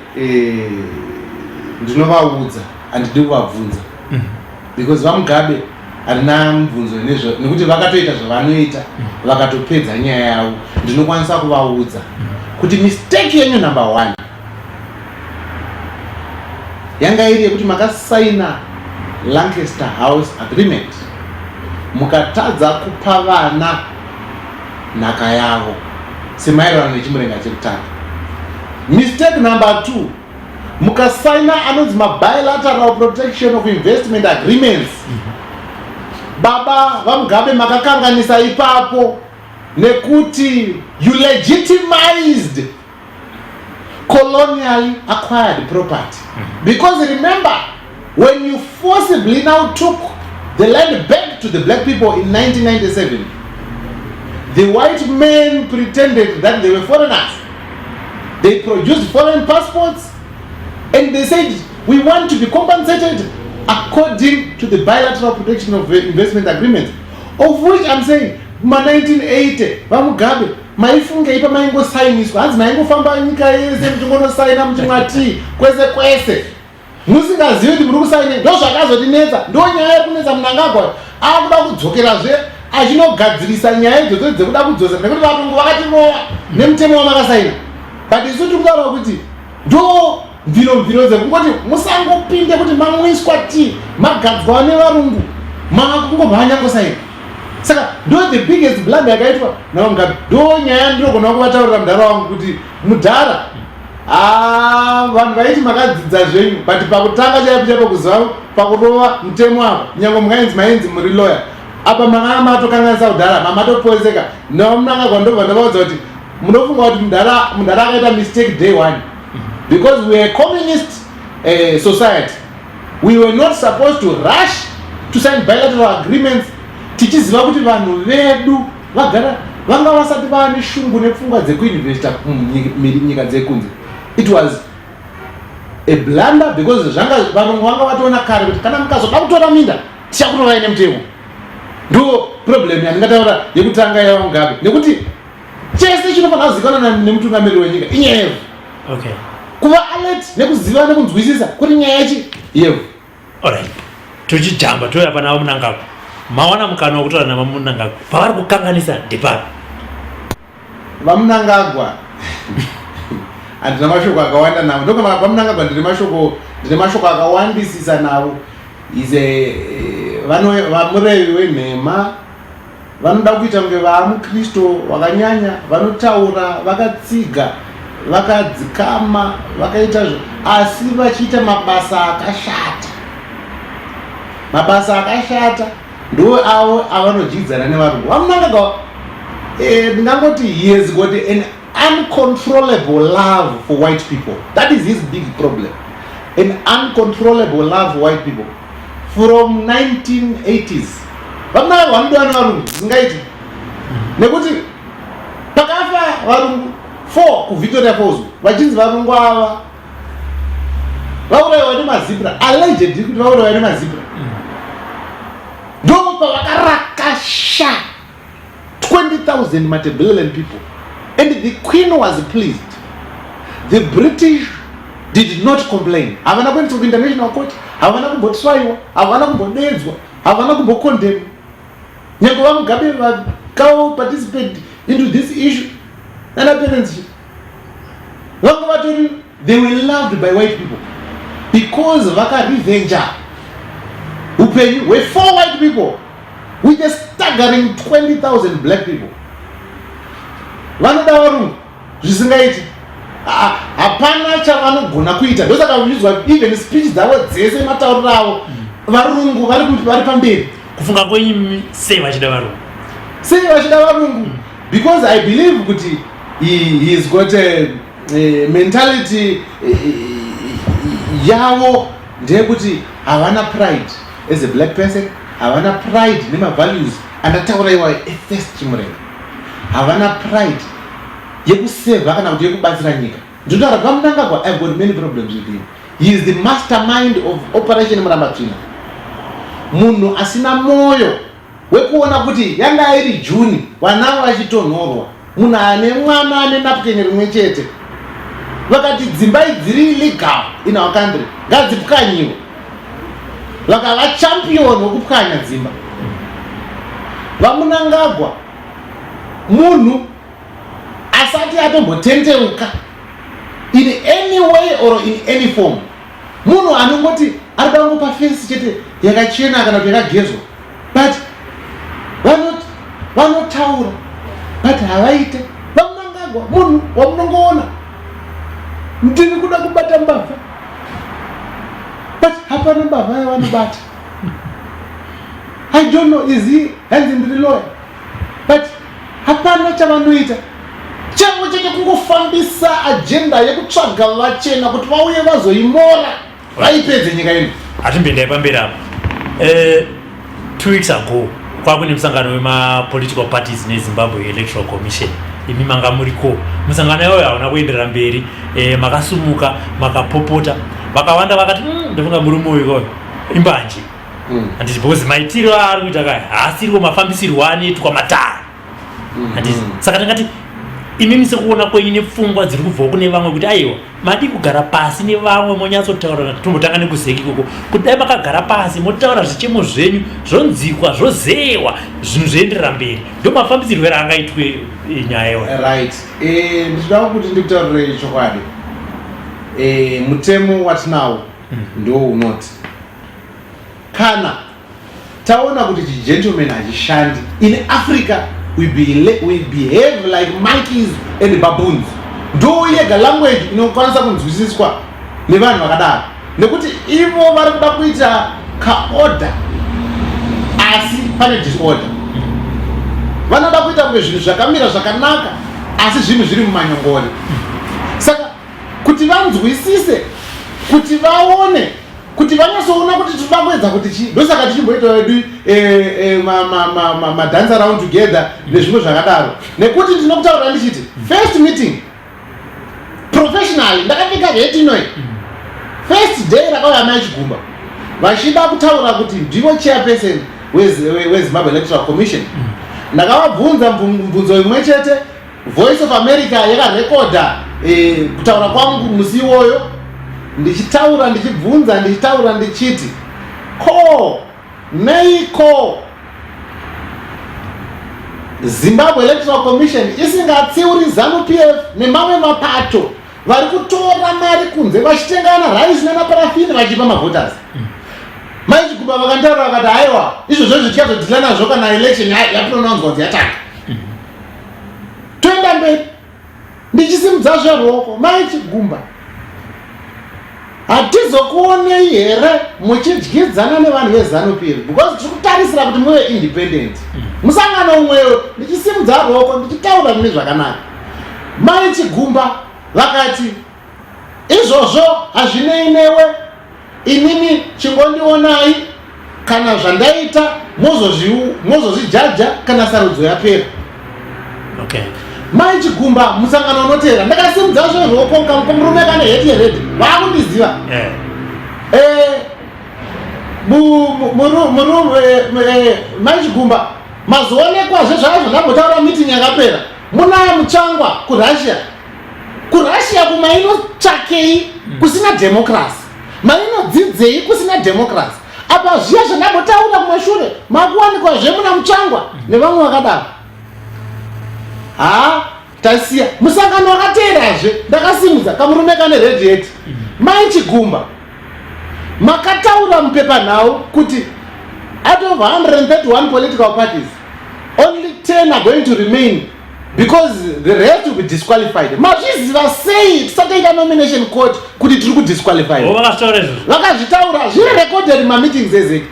ndinovaudza, handidi kuvabvunza because VaMugabe handina mubvunzo nezvo, nekuti vakatoita zvavanoita, vakatopedza nyaya yavo. Ndinokwanisa kuvaudza kuti mistake yenyu number one yanga iri yekuti makasaina Lancaster House Agreement, mukatadza kupa vana nhaka yavo semaererano nechimurenga chekutanga. Mistake number two, mukasaina anonzi mabilateral protection of investment agreements. Baba vaMugabe, makakanganisa ipapo nekuti you legitimized colonially acquired property, because remember, when you forcibly now took the land back to the black people in 1997, the white men pretended that they were foreigners. They produced foreign passports and they said, "We want to be compensated according to the bilateral protection of investment agreements," of which I'm saying, ma1980, VaMugabe, maifungei pamaingosainiswa? Hanzi maingofamba nyika yese muchingonosaina, muchimwa tii kwese kwese, musingazivi kuti muri kusaine. Ndo zvakazotinetsa, ndo nyaya yekunetsa Mnangagwa. Akuda kudzokerazve achinogadzirisa nyaya idzodzo dzekuda kudzosera, nekuti varungu vakatirova nemutemo wamakasaina. But isu tiri kutaura kuti ndo mviro mviro dzekungoti musangopinde kuti mamwiswa tii, magadzwa nevarungu, makungomhanya ngosaina. Saka ndo the biggest blunder yakaitwa navaMugabe. Ndo nyaya ndinogona kuvataurira mudhara wangu kuti, "Mudhara, ah, vanhu vaiti makadzidza zvenyu, but pakutanga chaipo chaipo kuziva pakurova mutemo apa, nyange mungainzi mainzi muri lawyer, apa manga matokanganisa kudhara, mamatoposeka." NaMnangagwa ndobva ndavaudza kuti, "Munofunga kuti mudhara akaita mistake day one? Because we are communist society, we were not supposed to rush to sign bilateral agreements tichiziva kuti vanhu vedu vagara vanga vasati vane shungu nepfungwa dzekuinvesta munyika dzekunze. It was a blunder because zvanga varungu vanga vatoona kare kuti kana mukazoda kutora minda, tichakutorai nemutemo." Ndo problem yandingataura yekutanga yavaMugabe, nekuti chese chinofanira kuzivikanwa nemutungamiriri wenyika inyaya yevhu. Kuva alert nekuziva nekunzwisisa kuti nyaya yachi yevhu. Alright, tochijamba touya pana vaMnangagwa. Mawana mukana wekutaura navaMnangagwa, pavari kukanganisa ndepapi? VaMnangagwa handina mashoko akawanda navo. Ndokama VaMnangagwa ndine mashoko akawandisisa navo. Is a vano vamurevi wenhema, vanoda kuita kunge vaamukristu wakanyanya, vanotaura vakatsiga, vakadzikama, vakaita zvo, asi vachiita mabasa akashata. Mabasa akashata ndo avo avanodyidzana nevarungu. VaMnangagwa, ndingangoti he has got an uncontrollable love for white people. That is his big problem, an uncontrollable love for white people. From 1980s VaMnangagwa vanodiwa nevarungu zvisingaiti, nekuti pakafa varungu 4 kuVictoria Falls, vachinzi varungu ava vaurayiwa nemazibra, allegedly kuti vaurayiwa nemazibra. Ndopavakarakasha 20,000 Matabeleland people, and the queen was pleased. The British did not complain. Havana kuendeswa kuinternational court, havana kumbotswaiwa, havana kumbodedzwa, havana kumbocondemn. Nyange VaMugabe vakao participate into this issue nana parents vanga vatori, they were loved by white people because vakarevenja upenyu hwe4 white people with a staggering 20,000 black people. Vanoda varungu zvisingaiti. Hapana chavanogona kuita. Ndosaka uchizwa even speech dzavo dzese, matauriro avo, varungu vari pamberi. Kufunga kwenyu, sei vachida varungu? Sei vachida varungu? Because I believe kuti he's got a mentality yavo ndeyekuti havana pride as a black person, havana pride nemavalues andataura iwayo efirst Chimurenga, havana pride yekusevha kana kuti yekubatsira nyika. Ndinotaura VaMnangagwa, I've got many problems with him. He is the mastermind of Operation Murambatsvina. Munhu asina mwoyo wekuona kuti yanga iri Juni, vana vachitonhorwa, munhu ane mwana ane napkin rimwe chete, vakati dzimba dziri illegal in our country ngadzipwanyiwe, vakava champion wekupwanya dzimba. VaMnangagwa munhu asati atombotendeuka in any way or in any form. Munhu anongoti ari kuda kungopa fensi chete yakachena kana kuti yakagezwa, but vanotaura but havaite. VaMnangagwa munhu wamunongoona, ndiri kuda kubata mbavha, but hapana mbavha yavanobata. I don't know, is he hanzi ndiri lawyer, but hapana chavanoita. Chavo chete kungofambisa agenda yekutsvaga vachena kuti vauye vazoimora, vaipedze nyika ino. Hatimboendai pamberi apo. 2 weeks ago kwakune musangano wemapolitical parties neZimbabwe Electoral Commission. Imi manga muriko musangano iyoyo, hauna kuenderera mberi. Makasumuka makapopota, vakawanda vakati, ndofunga murume uyu koyo imbanje." Handiti? Because maitiro aari kuita kaya haasiriwo mafambisirwo anoitwa matare, handiti? Saka tingati imimi, sekuona kwenyu nepfungwa dziri kubvawo kune vamwe kuti aiwa, madi kugara pasi nevamwe monyatsotaura, tombotanga nekuZEC ikoko, kuti dai makagara pasi motaura zvichemo zvenyu, zvonzikwa, zvozewa, zvinhu zvoenderera mberi, ndo mafambisirwo ere angaitwe nyaya iwayo? Right. Ndichida kuti ndikutaurire chokwadi. Mutemo watinawo ndo unoti kana taona kuti chigentleman hachishandi in Africa, we behave like monkeys and baboons. Ndo yega language inokwanisa kunzwisiswa nevanhu vakadaro, nekuti ivo vari kuda kuita kaorder asi pane disorder. Vanoda kuita kunge zvinhu zvakamira zvakanaka asi zvinhu zviri mumanyongori. Saka kuti vanzwisise, kuti vaone, kuti vanyatsoona kuti tinoda kuedza kuti chii, ndosaka tichimboita wedu madance around together nezvimwe zvakadaro. Nekuti ndinokutaurira ndichiti first meeting, professionally ndakapfeka heti inoi. First day rakauya Mai Chigumba vachida kutaura kuti ndivo chairperson weZimbabwe Electoral Commission, ndakavabvunza mubvunzo imwe chete. Voice of America yakarekodha kutaura kwangu musi iwoyo, ndichitaura, ndichibvunza, ndichitaura ndichiti, ko neiko Zimbabwe Electoral Commission isingatsiuri ZANU PF nemamwe mapato vari kutora mari kunze vachitengana rice nanaparafini vachipa mavoters? Mai Chigumba vakantaura vakati, "Haiwa, izvozvo zvichazodeala nazvo kana election yapronouncwa kuti yatanga." Toenda mberi, ndichisimudza zveruoko, Mai Chigumba, hatizokuonei here muchidyidzana nevanhu veZANU PF, because tiri kutarisira kuti muve independent? Musangano umweyo, ndichisimudza ruoko, ndichitaura mune zvakanaka, Mai Chigumba vakati, "Izvozvo hazvinei newe, inini chingondionai kana zvandaita, mozozvijaja kana sarudzo yapera." Mai Chigumba, musangano unoteera, ndakasimudza zveruoko, kamurume kane heti yered, vaakundiziva. Mai Chigumba, mazoonekwazve zvaya zvandambotaura meeting yakapera muna Mutsvangwa kuRussia. KuRussia kumainotsvakei kusina democracy? Mainodzidzei kusina democracy? Apa zviya zvandambotaura kumashure makuwanikwazve muna Mutsvangwa nevamwe vakadaro. Haa, tasiya musangano wakateerazve, ndakasimudza kamurume kane red hat. Mai Chigumba, makataura mupepanhau kuti out of 131 political parties, only 10 are going to remain because the rest will be disqualified. Mazviziva sei tisataita nomination court kuti tiri kudisqualify? Oh, vakazvitaura izvozvo? Vakazvitaura, zviri recorded mameetings eZEC.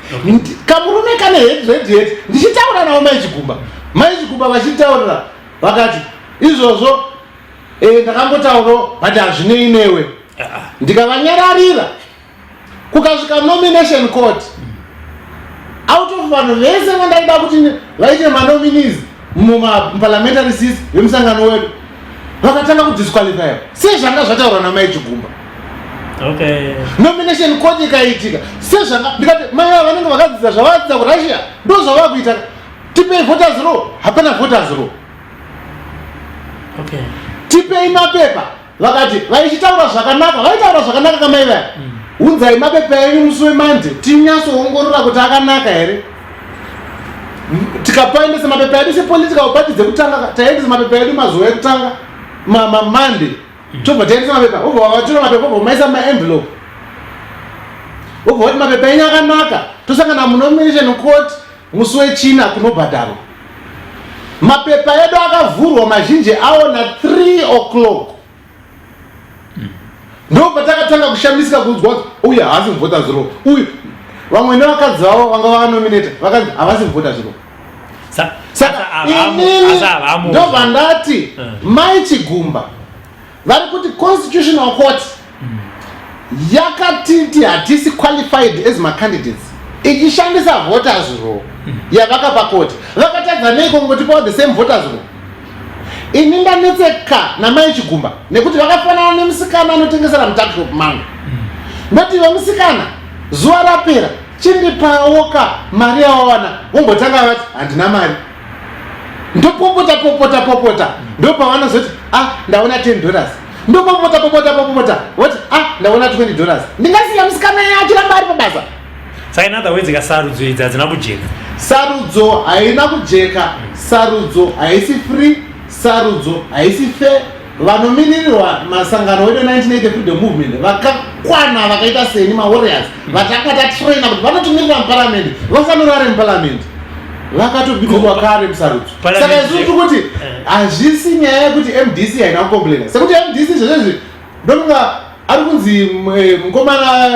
Kamurume kane red hat, ndichitaura navo Mai Chigumba, Mai Chigumba vachitaurira vakati izvozvo ndakangotaurawo, but hazvinei newe. Ndikavanyararira. Kukasvika nomination court, out of vanhu vese vandaida kuti vaite manominees mumaparliamentary seats vemusangano wedu, vakatanga kudisqualifya sezvanga zvataurwa naMai Chigumba. Nomination court ikaitika sezvanga, ndikati mai ava vanenge vakadzidza zvavadzidza kuRussia, ndo zvava kuita. Tipei voters roll, hapana voters roll. Tipei mapepa, vakati vaichitaura zvakanaka, vaitaura zvakanaka kamai vaya. Unzai mapepa enyu musi weMande tinyatsoongorora kuti akanaka here. Tikapaendesa mapepa edu sepolitical party dzekutanga, taendesa mapepa edu mazuva ekutanga maMande, tobva taendesa mapepa, vobva vatora mapepa, vobva maisa mumaenvelope, vobva vati mapepa enyu akanaka, tosangana munomination court musi weChina kunobhadharwa. Mapepa edu akavhurwa mazhinji awo na 3 o'clock, ndo patakatanga kushamisika kunzwa kuti uyu haasi muvoters roll uyu. Vamwe nevakadzi vavo vanga vanominata vakanzi havasi muvoters roll. Saka inini ndobva ndati Mai Chigumba vari kuti Constitutional Court yakatiti hatisi qualified as macandidates ichishandisa voters roll yavakapa court. Vakatadza nei kungotipawo the same voters roll? Ini ndanetseka naMai Chigumba nekuti vakafanana nemusikana anotengesera mutuckshop mangu. Ndoti, "Vemusikana, zuva rapera, chindipawoka mari yawawana." Vombotanga vati, "Handina mari." Ndopopota popota popota, ndopavanozoti, "Ah, ndaona $10." Ndopopota popota popota, voti, "Ah, ndaona $20." Ndingasiya musikana achiramba ari pabasa? Saka in other words, kasarudzo idzi hadzina kujeka. Sarudzo haina kujeka, sarudzo haisi free, sarudzo haisi fair. Vanomiririrwa masangano wedu 1980 Freedom Movement vakakwana, vakaita seni, mawarriors vatanga tatraina kuti vanotimirira muparamende, vasanorare muparamende, vakatobikirwa kare musarudzo. Saka isu tiri kuti hazvisi nyaya yekuti MDC haina kucomplaina, sekuti MDC zvezvezvi ndokunga ari kunzi mukomana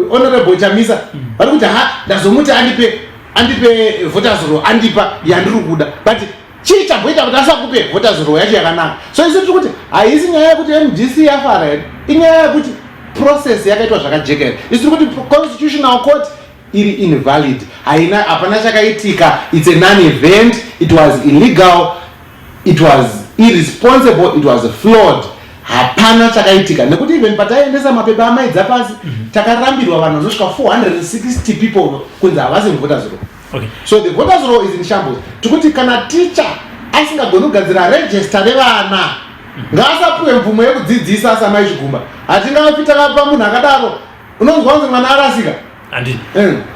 Honorable Chamisa vari kuti, "Ha, ndazomuti andipe voters roll, andipa yandiri kuda." But chii chamboita kuti asakupe voters roll yacho yakanaka? So isu tiri kuti haisi nyaya yekuti MDC yafara here, inyaya yekuti process yakaitwa zvakajeka here. Isu tiri kuti Constitutional Court iri invalid, haina, hapana chakaitika. It's a non event. It was illegal, it was irresponsible, it was flawed. Hapana chakaitika nekuti even pataiendesa mapepa aMai Dzapasi, takarambirwa vanhu vanosvika 460 people kunzi havasi muvoters roll. So the voters roll is in shambles. Tikuti kana ticha asingagoni kugadzira register revana, ngaasapiwe mvumo yekudzidzisa. SaMai Chigumba, hatingafi takapa munhu akadaro. Unonzwa kunzi mwana arasika. Handiti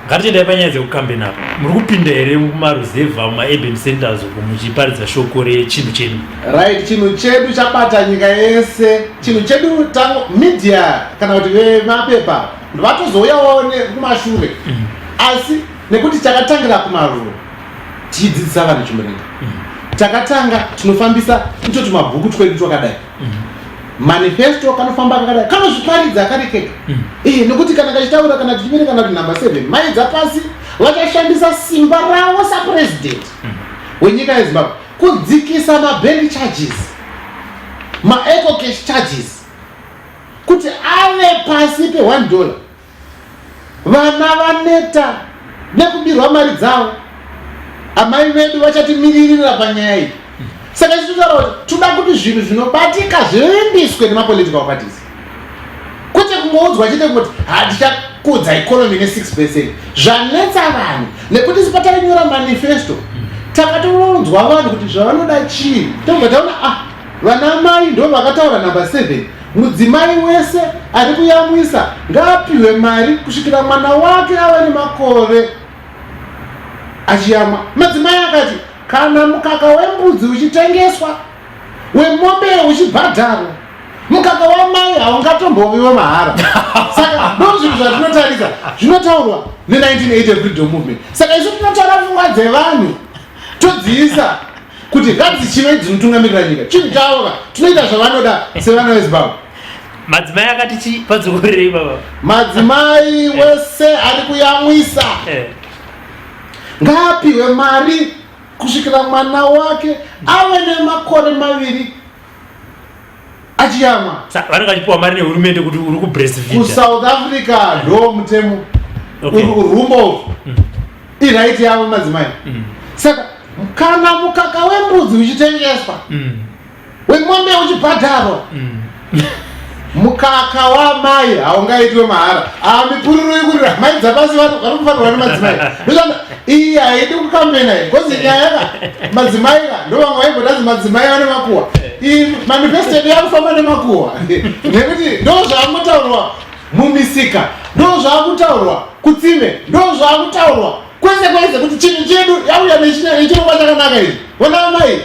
ngatiendai panyaya dzekukambeni apa. Muri kupinda here mumaruzevha, mumaurban centers uko, muchiparidza shoko rechinhu chedu? Right, chinhu chedu chabata nyika yese. Chinhu chedu tango media kana kuti vemapepa vatozouyawo kumashure, asi nekuti takatangira kumaruro tichidzidzisa vanhu Chimurenga. Takatanga tinofambisa ito tumabhuku twedu twakadai, manifesto kanofamba kakadai, kanozviparidza kari kega. Nekuti kana kachitaura, kana tichiverenga kuti number 7, Mai Dzapasi vachashandisa simba ravo sapurezidendi wenyika yeZimbabwe kudzikisa mabail charges, maEcoCash charges, kuti ave pasi pe$1. Vana vaneta nekubirwa mari dzavo. Amai vedu vachatimiririra panyaya iyi. Saka isu totaura kuti toda kuti zvinhu zvinobatika zvivimbiswe nemapolitical parties, kwete kungoudzwa chete kuti hatichakupai. kukudza economy ne6 percent. Zvanetsa vanhu nekuti isu patainyora manifesto takatoronzwa vanhu kuti zvavanoda chii. Tobva taona, ah, vana mai ndo vakataura number 7: mudzimai wese ari kuyamwisa ngaapiwe mari kusvikira mwana wake ava nemakore achiyamwa. Madzimai akati kana mukaka wembudzi uchitengeswa, wemombe uchibhadharwa, mukaka wamai haungatomboviwe mahara. Saka ndo zvinhu zvatinotarisa zvinotaurwa ne1980 Freedom Movement. Saka isu tinotaura pfungwa dzevanhu, todziisa kuti ngadzichive dzinotungamirira nyika. Chinhu chavo ka, tinoita zvavanoda sevana veZimbabwe. Madzimai akati chi padzokorerei, baba. Madzimai wese ari kuyamwisa ngaapiwe mari kusvikira mwana wake ave nemakore 2 achiyamwa. Vanenge vachipiwa mari nehurumende kuti uri kubreastfeed? KuSouth Africa ndo mutemo. Urumbo iright yavo madzimai. Saka kana mukaka wembudzi uchitengeswa, wemombe uchibhadharwa, mukaka wamai haungaitwe mahara. Ah, mipururu ikurira mai dzapasi vari kufanirwa nemadzimai. Ndosaka iyi haidi kukambena iyi, because nyaya ka madzimai ka ndo vamwe vaimbotanzi madzimai vane makuhwa. Iyi manifesto yedu yakufamba nemakuhwa nekuti ndo zvaakutaurwa mumisika, ndo zvaakutaurwa kutsime, ndo zvaakutaurwa kwese kwese kuti chinhu chedu yauya nechirongwa chakanaka ichi, vona amai.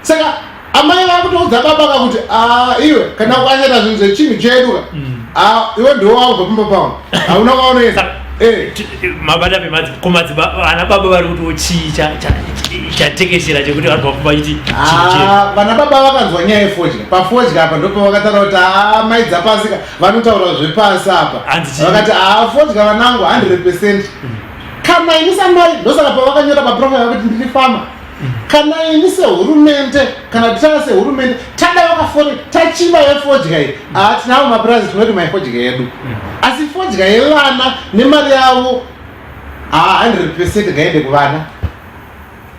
Saka amai vakutoudza baba ka kuti, "Ah, iwe kana ukashata zvinhu zvechinhu chedu ka, ah, iwe ndiwo wakubva pamba pangu, hauna kwaunoenda." Mabata ana baba vari kuti chii chatekeshera chekuti vari bva vachiti chinhu chedu? Ah, vana baba vakanzwa nyaya yefodya. Pafodya apa ndopavakataura kuti, "Ah, mai dzapasika vanotaura zvepasi apa." Hanzi chii? Vakati, "Ah, fodya vanangu 100%. Kana ini samai," ndosaka pavakanyora paprofile vakuti ndiri farmer, "kana ini sehurumende, kana taa sehurumende tada vakafore tachima yefodya iyi, ah, tinavo mapurazi tinoti maifodya yedu, asi fodya yevana nemari yavo, ah, 100% ngaende kuvana.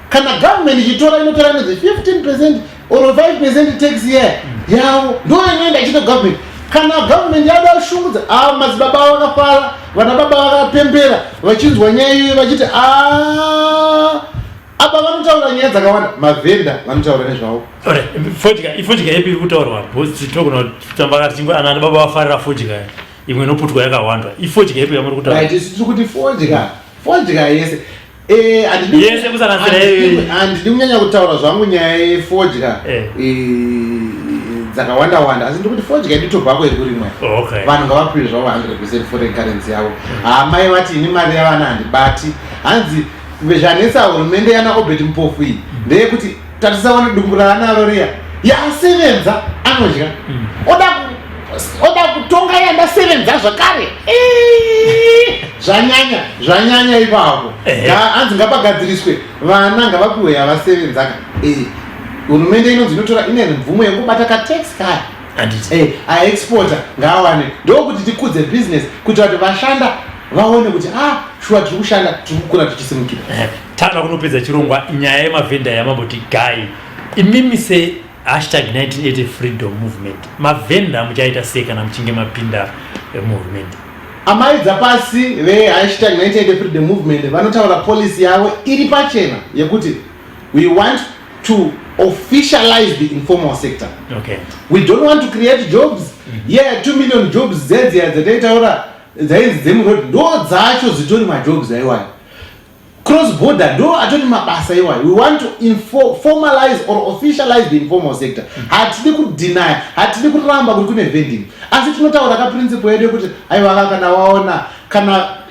Kana government ichitora, inotora inonzi 15% or 5% tax ye yavo, ndo inoenda ichiita government. Kana government yada shungudza." Ah, madzibaba vakafara, vana baba vakapembera vachinzwa nyaya iyoyo, vachiti, "Ah, apa vanotaura nyaya dzakawanda." Mavhenda vanotaura nezvavo. Alright, fodya, ifodya yepi iri kutaurwa? Because togona kutamba tichingo ana baba vafarira fodya imwe inoputwa yakawanda. Ifodya yepi yamuri kutaura? Right, isu tiri kuti fodya yese. Yese kusanganisira iyoyo. Handidi kunyanya kutaura zvangu nyaya yefodya dzakawanda wanda, asi ndikuti fodya yedu, tobacco iri kurimwa, vanhu ngavapiwe zvavo 100% foreign currency yavo. Hamai vati, "Ini mari yavana handibati." Hanzi zvanetsa hurumende yana Obert Mpofu iyi ndeyekuti tatisaona dumbu raanaro riya yasevenza anodya, oda kutonga yandasevenza zvakare. Zvanyanya, zvanyanya ipapo. Hanzi ngapagadziriswe, vana ngavapiwe yavasevenzaka. Hurumende inonzi inotora, ine mvumo yekubata katax kaya. Handiti. Aexporta ngaawane, ndokuti tikudze business kuitira kuti vashanda vaone kuti, ah, shuwa tiri kushanda, tiri kukura tichisimukira. Tava kunopedza chirongwa. Nyaya yemavhenda yamamboti gai, imimi se #1980 Freedom Movement, mavhenda muchaita sei kana muchinge mapinda muhurumende? Amai dzapasi ve#1980 Freedom Movement vanotaura policy yavo iri pachena yekuti we want to officialize the informal sector. We don't want to create jobs. Yeah, 2 million jobs dzedziya dzataitaura dzainzi dzemuroad, ndo dzacho dzitori majobs aiwayo. Cross border ndo atori mabasa iwayo. We want to formalize or officialize the informal sector. Hatidi kudeny, hatidi kuramba kuti kune vending, asi tinotaura kaprinciple yedu yekuti aiwa, kana waona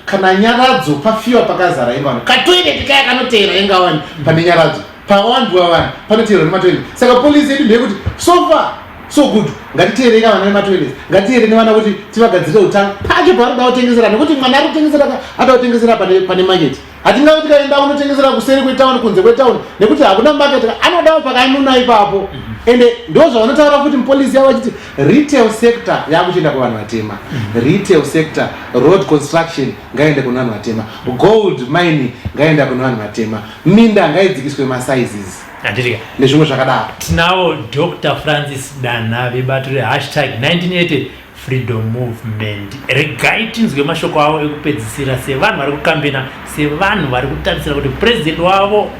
kana nyaradzo pafiwa pakazara ingawani, katoilet kaya kanoteera ingawani, pane nyaradzo pawandwa vanhu panoteerwa nematoilet. Saka policy yedu ndeyekuti so far so good, ngatiteerei vana vematoilet, ngatiteere nevana kuti tivagadzirire utano pacho paanoda kutengesera, nekuti mwana ari kutengesera ada kutengesera pane market. Hatingavi tikaenda kunotengesera kuseri kwetauni, kunze kwetauni, nekuti hakuna market. Anodawo pakanuna ipapo. Ende ndo zvavanotaura futi mupolicy yavo vachiti retail sector yakuchienda kuvanhu vatema, retail sector, road construction ngaende kune vanhu vatema, gold mining ngaenda kune vanhu vatema, minda ngaidzikiswe masizes Handitika. nezvimwe zvakadaro. Tinavo Dr Francis Danha vebato re#1980. Freedom Movement. Regai tinzwe mashoko avo ekupedzisira sevanhu vari kukambena, sevanhu vari kutarisira kuti president wavo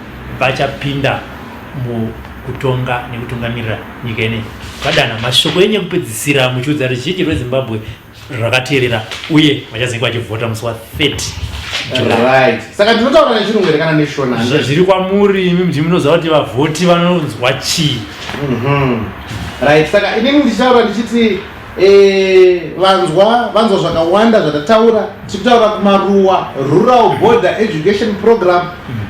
vachapinda mukutonga nekutungamirira nyika ineyi. Vadana, mashoko enyu ekupedzisira muchiudza ruzhinji rweZimbabwe rwakateerera uye vachazenge vachivhota musi wa 30 July. Right, saka ndinotaura nechirungu here kana neShona? Zviri kwamuri imi, ndimi munoziva kuti vavhoti vanonzwa chii. Right, saka inini ndichitaura ndichiti vanzwa zvakawanda zvatataura. Tiri kutaura kumaruwa, rural border education program,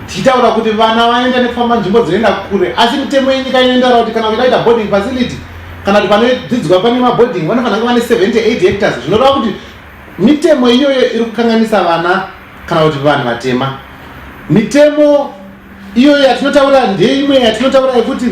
tichitaura kuti vana vaenda nekufamba nzvimbo dzinoenda kure, asi mitemo yenyika inoendaura kuti kana uchidaita boarding facility kana kuti panodzidzwa pane maboarding, vanofanira kunge vane 78 hectares. Zvinoreva kuti mitemo iyoyo iri kukanganisa vana kana kuti vanhu vatema. Mitemo iyoyo yatinotaura ndeimwe yatinotaura yekuti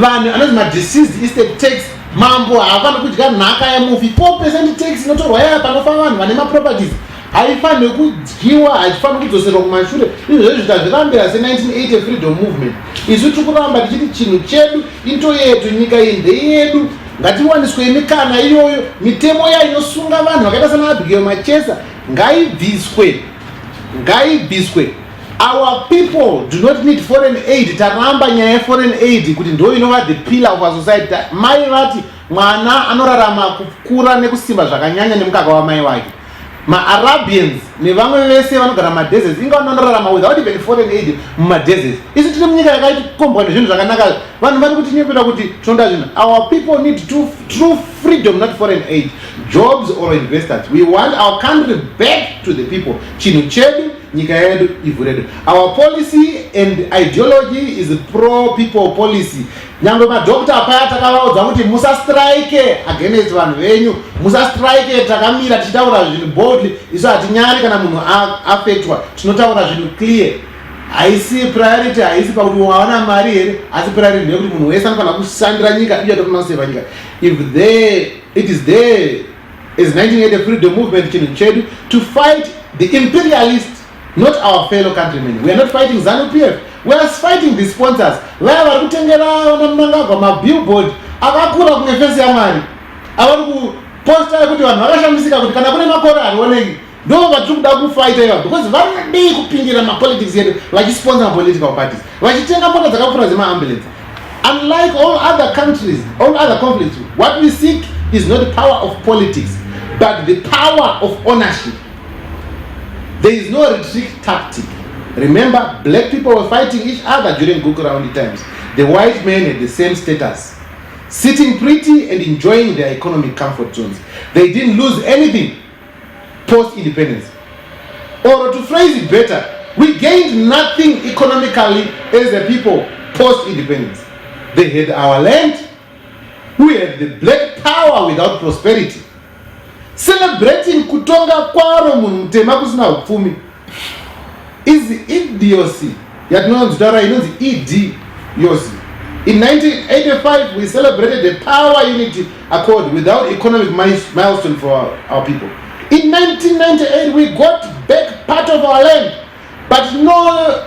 vanhu anonzi madeceased estate tax, mambo haafaniri kudya nhaka yemufi. 4% tax inotorwa yaya panofa vanhu vane maproperties haifaniri kudyiwa, haifaniri kudzoserwa kumashure. Izvozvo tazvirambira se1980 Freedom Movement. Isu tiri kuramba tichiti chinhu chedu into yetu, nyika iyi ndeyedu, ngatiwaniswe mikana iyoyo. Mitemo yayo inosunga vanhu vakaita sana Abigail Machesa ngaibviswe, ngaibviswe. Our people do not need foreign aid. Taramba nyaya yeforeign aid kuti ndo inova the pillar of our society. Mai vati mwana anorarama kukura nekusimba zvakanyanya nemukaka wamai wake. MaArabians nevamwe vese vanogara mumadeserts inga vanorarama without even foreign aid mumadeserts. Isu tiri munyika yakaikombwa nezvinhu zvakanaka, vanhu vari kutinyepera kuti tinoda zvinhu. Our people need true freedom, not foreign aid, jobs or investors. We want our country back to the people. Chinhu chedu, nyika yedu, ivhu redu. Our policy and ideology is pro people policy. Nyange madhokta paya takavaudza kuti musastrike against vanhu venyu, musastrike. Takamira tichitaura zvinhu boldly. Isu hatinyari kana munhu affectwa, tinotaura zvinhu clear. Haisi priority, haisi pakuti wawana mari here, asi priority ndeyekuti munhu wese anofanira kushandira nyika iyo, tofanira kuseva nyika. If there it is there as 1980 Freedom Movement, chinhu chedu to fight the imperialist, not our fellow countrymen. We are not fighting ZANU PF, we are fighting the sponsors, vaya vari kutengera vana Mnangagwa mabillboard akakura kunge face yaMwari, avari kuposta yekuti vanhu vakashamisika kuti kana kune makore harioneki. Ndo vatiri kuda kufighta iva, because vanodii kupindira mapolitics edu, vachisponsor mapolitical parties, vachitenga mota dzakapfuura dzemaambulance. Unlike all other countries, all other conflicts, what we seek is not the power of politics but the power of ownership. There is no retreat tactic. Remember, black people were fighting each other during Gukurahundi times. The white men had the same status, sitting pretty and enjoying their economic comfort zones. They didn't lose anything post independence. Or to phrase it better, we gained nothing economically as a people post independence. They had our land, we had the black power without prosperity. Celebrating kutonga kwaro munhu mutema kusina upfumi is idiocy yatinonzitaura inonzi idiocy. In 1985 we celebrated the power unity accord without economic milestone for our people. In 1998 we got back part of our land, but no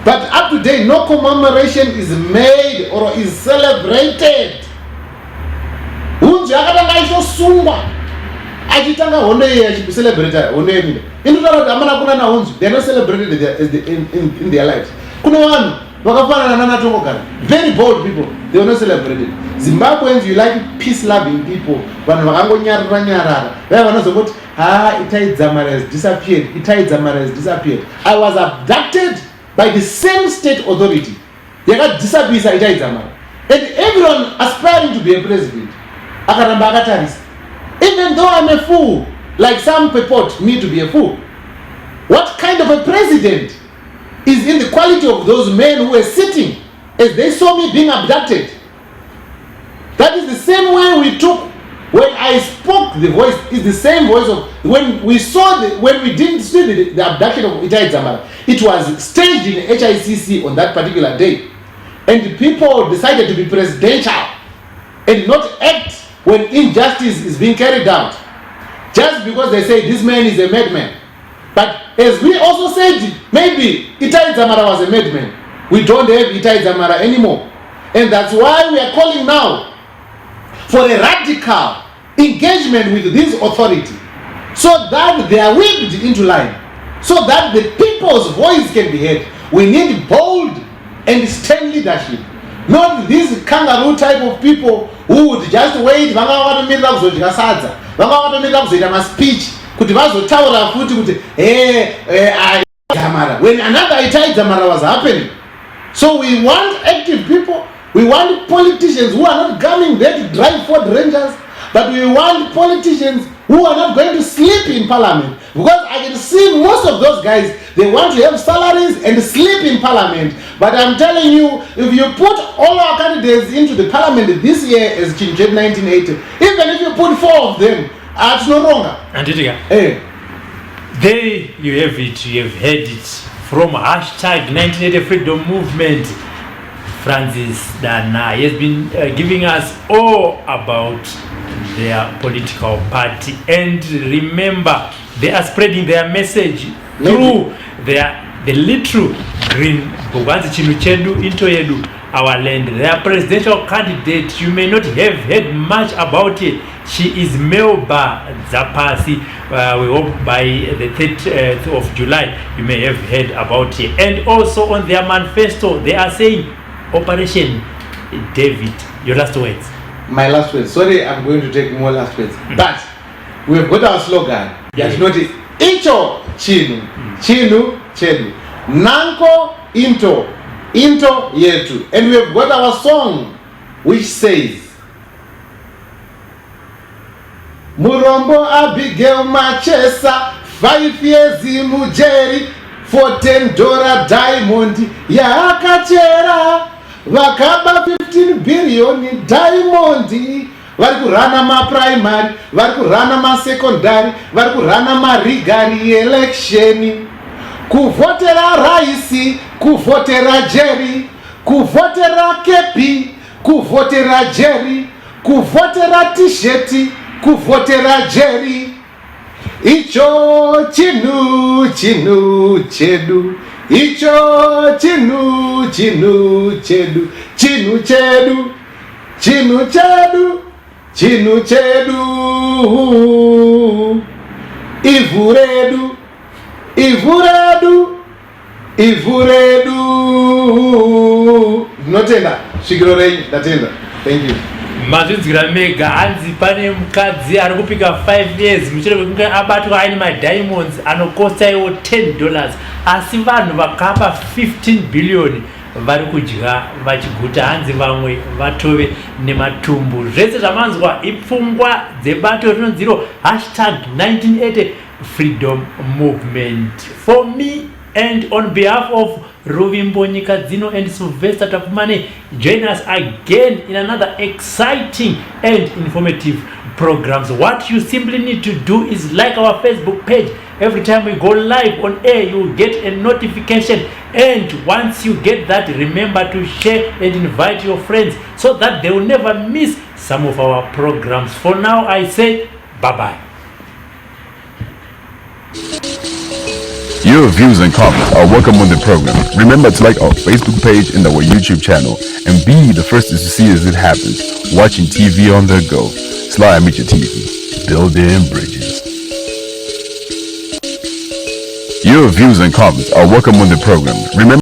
but up to date no commemoration is made or is celebrated. Hunzvi akatanga achitosungwa achitanga hondo iyi, achicelebrata hondo yeminda. Inotaura kuti amana kuna nahunzvi, they are not celebrated in their lives. Kune vanhu vakafanana nanaTongogara, very bold people, they were not celebrated. Zimbabweans, you like peace loving people, vanhu vakangonyarara nyarara, vaya vanozongoti, "Ha, Itai Dzamara has disappeared, Itai Dzamara has disappeared." I was abducted by the same state authority yakadisapisa Itai Dzamara, and everyone aspiring to be a president akaramba akatarisa. Even though I'm a fool, like some purport me to be a fool, what kind of a president is in the quality of those men who were sitting as they saw me being abducted? That is the same way we took when I spoke. The voice is the same voice of when we saw the when we didn't see the abduction of Itai Dzamara. It was staged in HICC on that particular day, and people decided to be presidential and not act when injustice is being carried out, just because they say this man is a madman. But as we also said, maybe Itai Dzamara was a madman. We don't have Itai Dzamara anymore, and that's why we are calling now for a radical engagement with this authority so that they are whipped into line, so that the people's voice can be heard. We need bold and stern leadership, not these kangaroo type of people who would just wait. Vanga vakatomirira kuzodya sadza, vanga vakatomirira kuzoita maspeech kuti vazotaura futi kuti he Dzamara, when another Itai Dzamara was happening. So we want active people. We want politicians who are not coming there to drive Ford Rangers, but we want politicians who are not going to sleep in parliament, because I can see most of those guys, they want to have salaries and sleep in parliament. But I'm telling you, if you put all our candidates into the parliament this year as Chinjet 1980, even if you put four of them, atinoronga. Handiti ka? Eh. There you have it. You have heard it from #1980 Freedom Movement. Francis Dana has been giving us all about their political party. And remember, they are spreading their message through the little green book. Hanzi chinhu chedu, into yedu, our land. Their presidential candidate, you may not have heard much about it. She is Melba Dzapasi. We hope by the 3rd of July you may have heard about it. And also on their manifesto, they are saying Operation David. Your last words. My last words. Sorry, I'm going to take more last words. But we've got our slogan. Yatinoti icho chinhu, chinhu chedu. Nanko into, into yetu. And we've got our song which says, Murombo Abigail Machesa, 5 years mujeri for $10 diamond yaakachera. Vakaba 15 billion diamond, vari kurana maprimary, vari kurana masecondary, vari kurana marigged election, kuvhotera raisi, kuvhotera jeri, kuvhotera kepi, kuvhotera jeri, kuvhotera tisheti, kuvhotera jeri. Icho chinhu, chinhu chedu. Icho chinhu, chinhu chedu. Chinhu chedu, chinhu chedu, chinhu chedu. Ivhu redu, ivhu redu, ivhu redu. Ndinotenda svikiro renyu. Ndatenda, thank you. Mazvinzwira mega. Hanzi pane mukadzi ari kupika 5 years mushure mekunge abatwa aine madiamonds anokosta iwo $10, asi vanhu vakapa 15 billion vari kudya vachiguta. Hanzi vamwe vatove nematumbu. Zvese zvamanzwa ipfungwa dzebato rinonziro #1980 Freedom Movement. For me and on behalf of Ruvimbo Nyika Dzino and Sylvester Tapumane, join us again in another exciting and informative programs. What you simply need to do is like our Facebook page. Every time we go live on air, you will get a notification, and once you get that, remember to share and invite your friends so that they will never miss some of our programs. For now, I say bye bye. Your views and comments are welcome on the program. Remember to like our Facebook page and our YouTube channel and be the first to see as it happens. Watching TV on the go. Sly Media TV. Building bridges. Your views and comments are welcome on the program. Remember